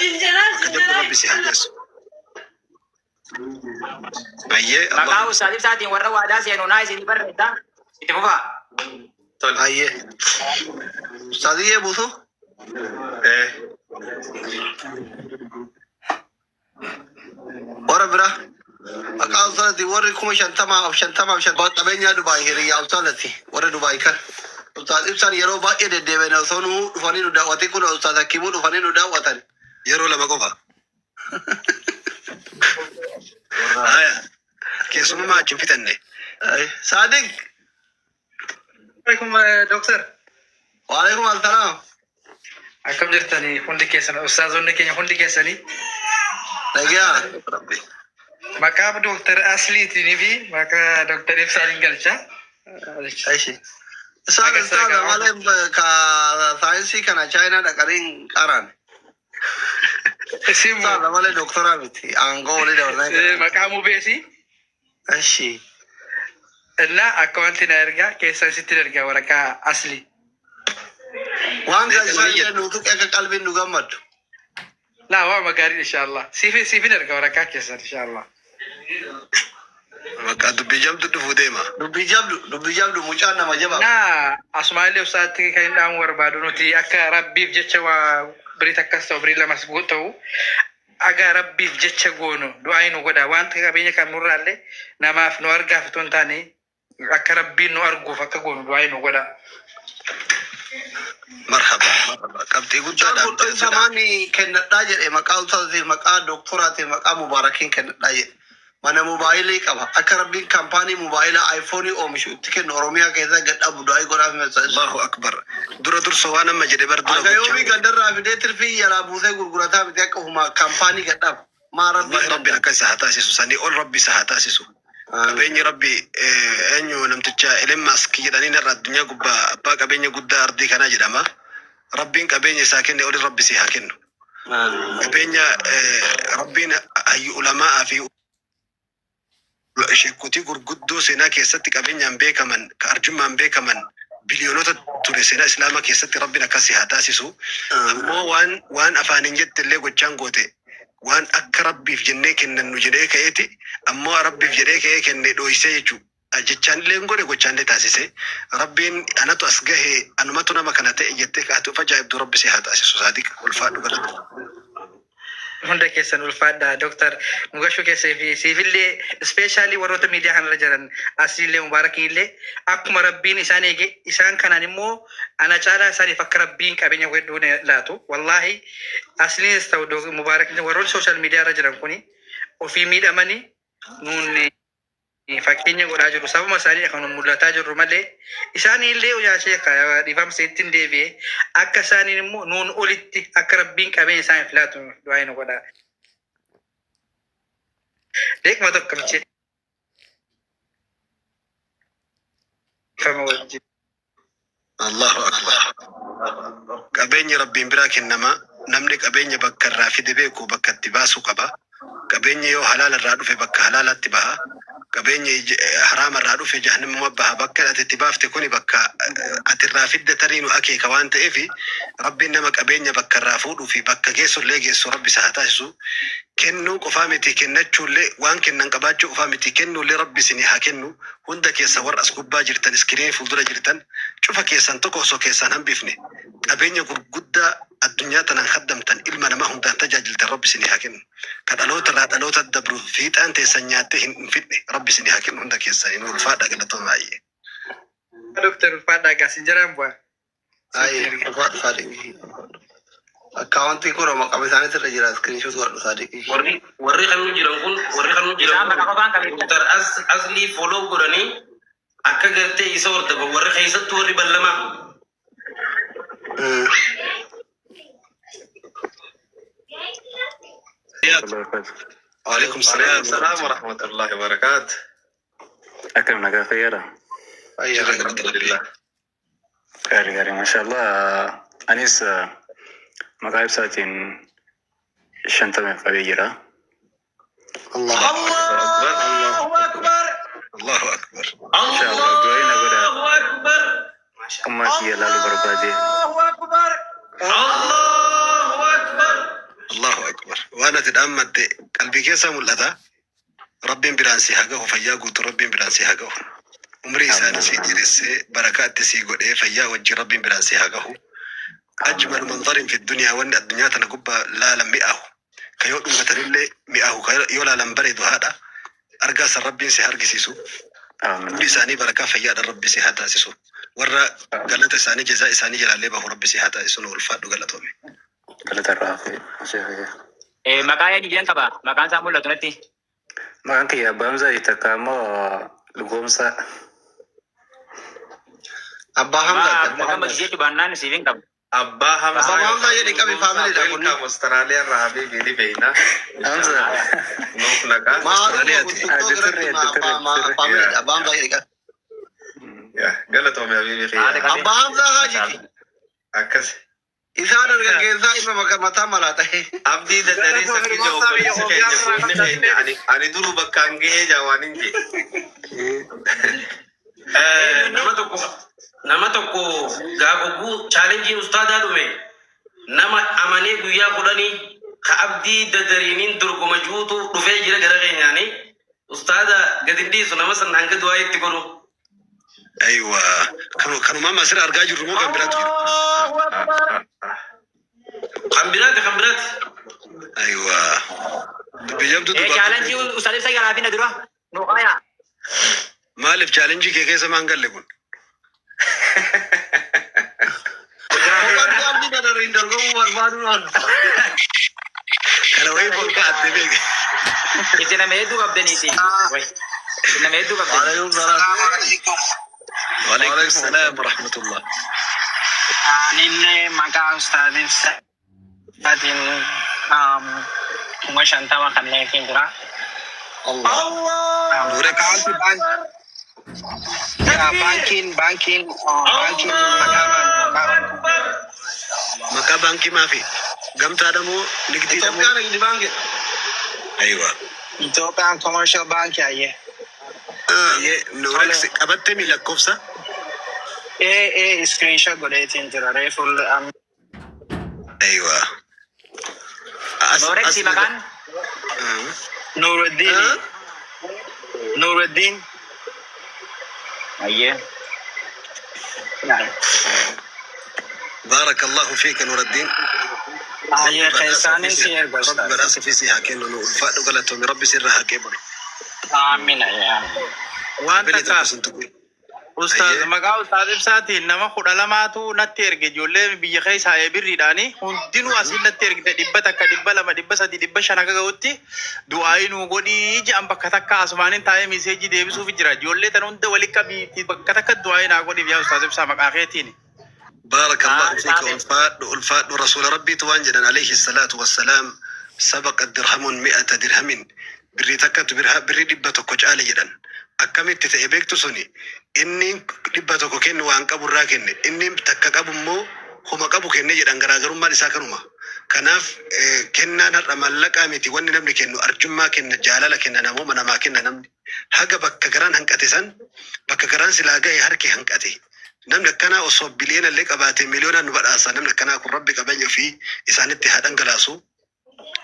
Akka jabdu Rabbi si haa geessu. Ayyee Maqaa Allahu ustaad Ibsaatiin warra waadaa seenu naa isinii barreessa. Itti fufaa. Tole. Ayyee. Ustaadiyyee buusu. Warra biraa. Maqaa ustaadati warri 50,000 50,000 qabeenyaa Dubaay hiriyyaa ustaadati warra Dubaay kan. Ustaad Ibsaan yeroo baay'ee deddeebiin osoo nu dhufanii nu daawwatan kun ustaad Hakimuu dhufanii nu daawwatan. Yeroo lama qofa. Haya. Keessummaa achi hin fixanne. Saadiq. Alaikum doktor. Waalaikum assalaam. Akkam jirtanii hundi keessan ustaazonni keenya hundi keessanii. Nagaa. Maqaa doktor Asliitinii fi maqaa doktor Ibsaatiin galcha. Aishi. Isaan ustaaza malee ka saayinsii kana Chaayinaa dhaqanii hin qaraan. Isimu Ustaaza malee doktoraa miti aangoo walii dabalaa. maqaa mubeesi. Aishi. እና akkawanti na ergaa keessan sitti ergaa waraqaa asli. Waan galchaa nutu akka qalbiin nu gammaddu. Laa waama gaarii inshallah. Siifin erga waraqaa keessan inshallah. Bakka dubbii jabdu dhufuu deema. Dubbii jabdu, dubbii jabdu, mucaan nama jabaa. Naa asumaallee usaatti kan hin dhaamu barbaadu nuti akka rabbiif jecha waa birii takkas ta'u birii lamas ta'u aga rabbiif jecha goonu du'aa nu godha, wanta qabeenya kan nurraallee namaaf nu argaaf otoo hin taane akka rabbiin nu arguuf akka goonu du'aa nu godha. Marhaba. Marhaba. Qabxii guddaa Mucaan kun dhaabte. dho'ifamaan kennadhaa jedhe, maqaa ustaaziif, maqaa doktoraatiif, maqaa mubaarakiin kennadhaa jedhe. Mana moobaayilii qaba. Akka rabbiin kaampaanii moobaayilaa aayifoonii oomishu itti kennu Oromiyaa keessa gad dhabu du'aa godhaaf himasa. Allahu akbar. Dura dursa waan amma jedhe bar dura Aga yoomii gochaa. gandarraa fidee tirfii jalaa buusee gurgurataa miti, akka ufumaa kaampaanii gad dhabu. Maa rabbiin Wallahi rabbiin danda'a. akka isa haa taasisu. Sanii ol rabbi isa haa taasisu. Qabeenyi rabbi eenyu namticha Elon Musk jedhanii har'a addunyaa gubbaa abbaa qabeenya guddaa ardii kanaa jedhama. Rabbiin qabeenya isaa kenne oli rabbi si haa kennu. Qabeenya rabbiin hayyu ulamaa fi sheekotii gurguddoo seenaa keessatti qabeenyaan beekaman, ka arjummaan beekaman biliyoonota ture seenaa islaamaa keessatti rabbiin akkasii haa taasisu. Ammoo waan afaaniin jette illee gochaan goote, waan akka rabbiif jennee kennannu jedhee ka'eeti, ammoo rabbiif jedhee ka'ee kenne dhooysee jechuudha. Jechaan illee hin godhe, gochaan illee taasise. Rabbiin anatu as gahe, anumatu nama kana ta'e jettee kaatu of ajaa'ibdu rabbi si haa taasisu, Saadiq, ulfaadhu, galata. Hunda keessan ulfaadha, Dooktar Mugashuu keessee fi siifillee, especially warroota miidiyaa kanarra jiran asiillee mubaarakillee, akkuma rabbiin isaan eege isaan kanaan immoo ana caalaa isaaniif akka rabbiin qabeenya hedduu laatu. Wallaahi asliinis ta'u mubaarak, warroonni social media irra jiran kuni ofii miidhamanii nuun fakkeenya godhaa jiru. Sababa isaanii kan mul'ataa jirru malee isaanii illee yaashee dhiifamsa ittiin deebi'e, akka isaaniin immoo nuun olitti akka rabbiin qabeenya isaaniif laatu du'aa nu godhaa. Deeqma tokko michee dhiifama wajjin. Allahu akbar. Qabeenyi rabbiin biraa kennama. Namni qabeenya bakka irraa fide beeku bakka itti baasuu qaba. Qabeenya yoo halaala irraa dhufe bakka halaalaatti baha. Qabeenya haraama irraa dhufe jahannamuma baha. Bakka ati itti baafte kuni bakka ati irraa fidde tarii nu akeeka waan ta'eef, rabbiin nama qabeenya bakka irraa fuudhuu fi bakka geessu illee geessu rabbi isa haa taasisu. Kennuu qofaa miti, kennachuullee, waan kennan qabaachuu qofaa miti, kennuullee rabbi isinii haa kennu. Hunda keessa warra as gubbaa jirtan, iskiriinii fuuldura jirtan cufa keessan tokko osoo keessaan hambifne, qabeenya gurguddaa addunyaa tanaan haddamtan, ilma namaa hundaan tajaajiltan rabbi isinii haa kennu. Ka dhaloota irraa dhaloota dabru fiixaan teessan nyaattee hin fidne rabbi isinii haa kennu hunda keessanii. Nu ulfaadha, galatooma baay'ee. Dooktar, ulfaadhaa, gaasin jiraan bu'aa. Ayi, ulfaadhu Saadiq. Akkaawwantii kun maqaa isaaniitu irra jira, screenshot godhadhu Saadiq. Warri kan nu jiran kun, warri kan nu jiran Isaan kun bakka qofaan qabeenya. Dr. Aslii follow godhanii akka gartee isa hordofan, warri keessattuu warri ballamaa. Waalaikum salaam. السلام ورحمة الله وبركاته. Akkam, nagaa, fayyaadha? Jirra, galata rabbii. Gaarii gaarii, maashaallah. Anis maqaa ibsaatiin 50 qabee jira. Allahu Allahu akbar. Allahu akbar. Inshaallah du'aa na godha. Allahu akbar. Ummaa kiyya laaluu barbaade. Allahu akbar. Allahu akbar. Allahu akbar. Waan ati dhaammatte qalbii keessa mul'ata. Rabbiin biraan si haa gahu, fayyaa guutuu rabbiin biraan si haa gahu. Umrii isaanii si dheeressee barakaa itti si godhee fayyaa wajjin rabbiin biraan si haa gahu. أجمل منظر في الدنيا, wanni addunyaa tana gubbaa laalan mi'aahu. Ka yoo dhungatanillee mi'aahu, ka yoo laalan bareedu haadha. Argaa san rabbiin si argisiisu. Umrii isaanii barakaa fayyaadhaan rabbi si haa taasisu. Warra galata isaanii jazaa isaanii jalaallee bahu rabbi si haa taasisu, nu ulfaadhu, galatoome. Galata irraa hafe. Maqaa eenyu jedhan qaba? Maqaan isaa mul'atu natti. Maqaan kiyya Abbaa Hamzaa, takka immoo Lugoomsaa. Abbaa Hamzaa. Abbaa gammachiisee jechuu baannaan siif hin qabu. Abbaa Hamzaa. Abbaa Hamzaa jedhi qabi, faamiliidha kun. Welcome Australia irraa habibi ni beekna. Hamza. Nuuf naqaa. Maaluma kun TikTok irratti faamiliidha. Abbaa Hamzaa jedhi qabi. Yaa galatoome habibi kiyya. Abbaa Hamzaa Haajiti. Akkas. Isaan dargaggeessaa ilma mataa malaa ta'e. Abdii daddarii saffisa obboleessi keenya, goonni keenya, ani duruu bakkaan gahee jaa waan hin jee. Nama tokko gaafa oguu challengeiin ustaadaa dhume nama amanee guyyaa 10 Ka Abdii Dadariiniin dorgoma juutu dhufee jira gara keenyaani. Ustaada gadi hin dhiisu nama san hanga du'aa itti godhu. Aywa. Kanuma amma asirra argaa jirru moo kan biraatu jira? Kan biraati, kan biraati. Aywa. Dubbii jabdu dubbaa. Challenge Ustaaz Ibsaa jalaa finna dura. Nu qaya. Maaliif challenge kee keessa maan galle kun? Kophaatti Abdii Dadariin dorgomuu barbaadu noon. Kana wayii bolkaa atte beeke. Isin nama hedduu qabdaniiti. Isin nama hedduu qabdanii. Waalaikum salaam. Waalaikum salaam wa rahmatullah. Anillee maqaa Ustaaz Ibsaatiin 50,000 kanneen jira. Allah. Nurex. Baankiin maqaa Maqaa baankii maafi? Gamtaadha moo nigdiidha moo? Itoophiyaan Nigdi Baankii. Aywa. Itoophiyaan Commercial Bank ayyee. Nurex qabattee mi lakkoofsa? Ee, screenshot godheetiin jira reefu. Aywa. Nurex maqaan? Nuruddin. Nuruddin. Ayyee. بارك الله فيك نور الدين. Ayyee, keessaanin si erga Rabbi Ustaaz. badhaasa fi si haa kennu, nu ulfaadhu, galatoomi, Rabbi sirra haa qeebalu. Amiin yaa. Waan Bilii takka tokko sun tuqu. Ustaaz, maqaa Ustaaz Ibsaatiin nama 12tu natti erge. Ijoollee biyya keessaa birriidhaani hundinuu asiin natti ergite, 100, 200, 300, 500 akka ga'utti du'aayii nuu godhii jedhan. Bakka takka asumaaniin taa'ee message deebisuuf jira. Ijoollee tan hunda walitti qabiitii bakka takka du'aayii naa godhiif yaa Ustaaz Ibsaa maqaa keetiin. بارك الله فيك، ulfaadhu, ulfaadhu. Rasuula Rabbiitu waan jedhan عليه الصلاة والسلام: سبق درهم 100 درهم. Birrii takkatu birrii 100 caale jedhan. Akkamitti ta'e beektu? Suni inni 100 kennu waan qabu irraa kenne, inni takka qabu immoo homa qabu kenne jedhan. Garaagarummaan isaa kanuma. Kanaaf kennaan har'a mallaqaa miti. Wanni namni kennu arjummaa kenna, jaalala kenna, namooma namaa kenna. Namni haga bakka garaan hanqate san, bakka garaan silaa gahe harki hanqate. Namni akkanaa osoo biliyoona illee qabaate miliyoonaan nu badhaasa. Namni akkanaa kun Rabbi qabeenya ofii isaanitti haa dhangalaasu.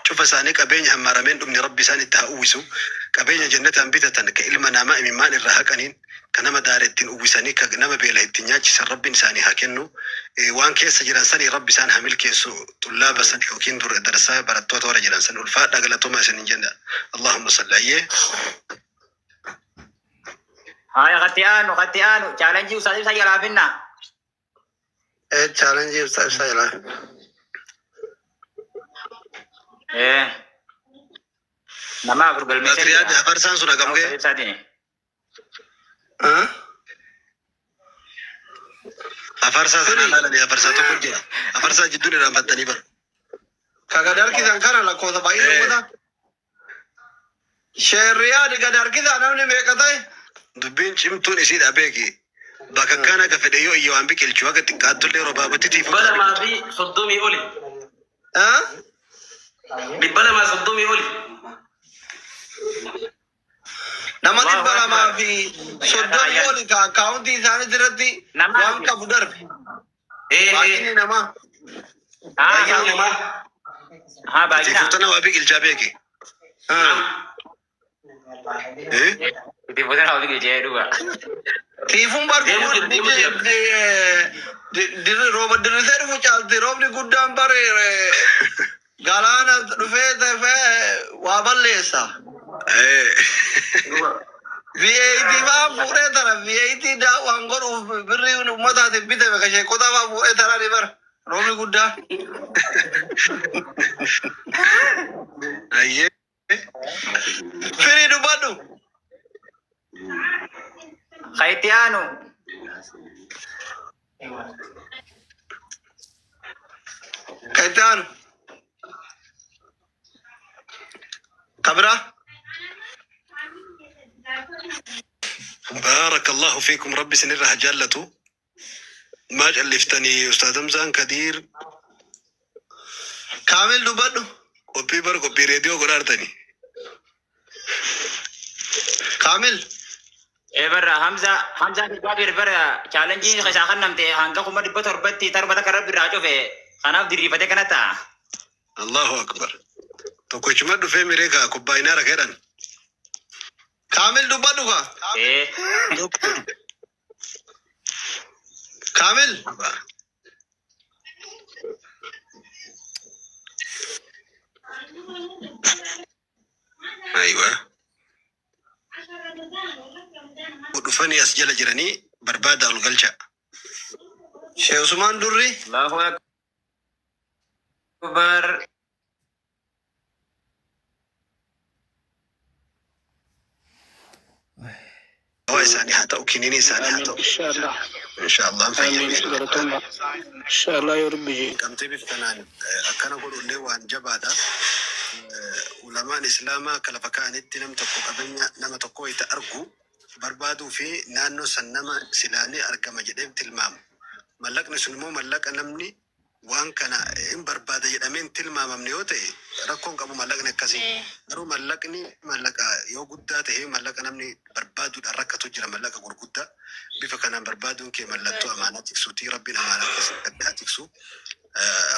Cufa isaanii qabeenya hammaarameen dhumni Rabbi isaan itti haa uwwisu. Qabeenya jannataan bitatan, ka ilma namaa imimmaan irraa haqaniin, ka nama daara ittiin uwwisanii, ka nama beela ittiin nyaachisan Rabbiin isaanii haa kennu. Waan keessa jiran sanii Rabbi isaan haa milkeessu. Tullaaba san yookiin darsaa barattoota warra jiran san, ulfaadha, galatoomaa isiniin jenna. اللهم صل ayyee. Haya, qatti aanu, qatti aanu challenge Ustaaz Ibsaa jalaa finna. Ee, challenge Ustaaz Ibsaa jalaa. Ee. Nama afur galmeessee Riyaad jira. afarsaan sun hagam Ustaaz ga'e? Ibsaatiin. Afarsaa sana ilaalanii afarsaa tokko jira. Afarsaa jidduun irraanfattanii bara. Ka gad harkisan kana lakkoofsa baay'ee uummata. Sheerriyaad gad harkisaa namni meeqa ta'e? Dubbiin cimtuun isiidha beeki. Bakka kana haga fedhe yoo iyya waan biqilchu haga xiqqaattullee robaabatti 230 oli. 230 oli. Nama 230 oli ka akkaawuntii isaanii irratti waan qabu darbe. Baay'inni namaa. Baay'inni namaa. Haa, baay'ina. Tifuutana waa biqilchaa beeki. Itti fuutana waa biqilchee dhuga. Tiifuun bar rooba dirrisee dhufu caalti roobni guddaan bare galaana dhufee tafee waa balleessa. VAT faa fuudhee tara, VAT waan godhuuf birrii uummataatiif bitame ka sheekota faa fuudhee tara ni bara roobni guddaan. Ayyee. Firii dubbadhu. Ka itti aanu. Ka itti aanu. Ka biraa. بارك الله فيكم، Rabbi isinirra haa jaallatu. Maa calliftanii, Ustaaz Hamzaan Kadiir? Kaamil dubbadhu. Qophii bar qophii reediyoo godhaartanii. Kaamil. Ee, barra Hamza Hamza Jaabir bara challenge isaa kan namte hanga 700,000tti torba takka Rabbi irraa cufe, kanaaf diriirfatee kana ta'a. الله أكبر. Tokkochuma dhufee miree kaa kubbaayinaa rakeedhaan. Kaamil dubbadhu kaa. Ee. Kaamil. Aywa. Dhufanii as jala jiranii barbaada ol galcha. Shee Usmaan Durri. Allahu akbar. Dawaa isaanii haa ta'u, kiniinii isaanii haa ta'u. Inshallah. Inshaallah hin Amiin. fayyadamne. Galatoomaa. Inshallah yoo rabbi jee. Qabxii bifa kanaan akkana godhullee waan jabaadha. Ulamaan Islaamaa akka lafa kaa'anitti nam tokko qabeenya nama tokko wayita argu barbaaduu fi naannoo san nama silaanii argama jedhee tilmaamu. Mallaqni sun immoo mallaqa namni waan kana hin barbaada jedhamee hin tilmaamamne yoo ta'e rakkoon qabu mallaqni akkasii. Garuu mallaqni mallaqa yoo guddaa ta'e mallaqa namni barbaaduudhaan rakkatu jira mallaqa gurguddaa. Bifa kanaan barbaaduun kee mallattoo amaanaa tiksuuti. Rabbiin amaanaa keessatti haa tiksu.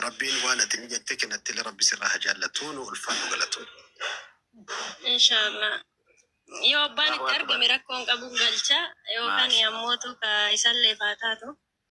Rabbiin waan ati ni jettee kennatti illee rabbi sirraa haa jaallatu nu ulfaannu galatu. Inshallah. Yoo abbaan itti argame rakkoon qabu galcha yookaan ammootu ka isallee faa taatu.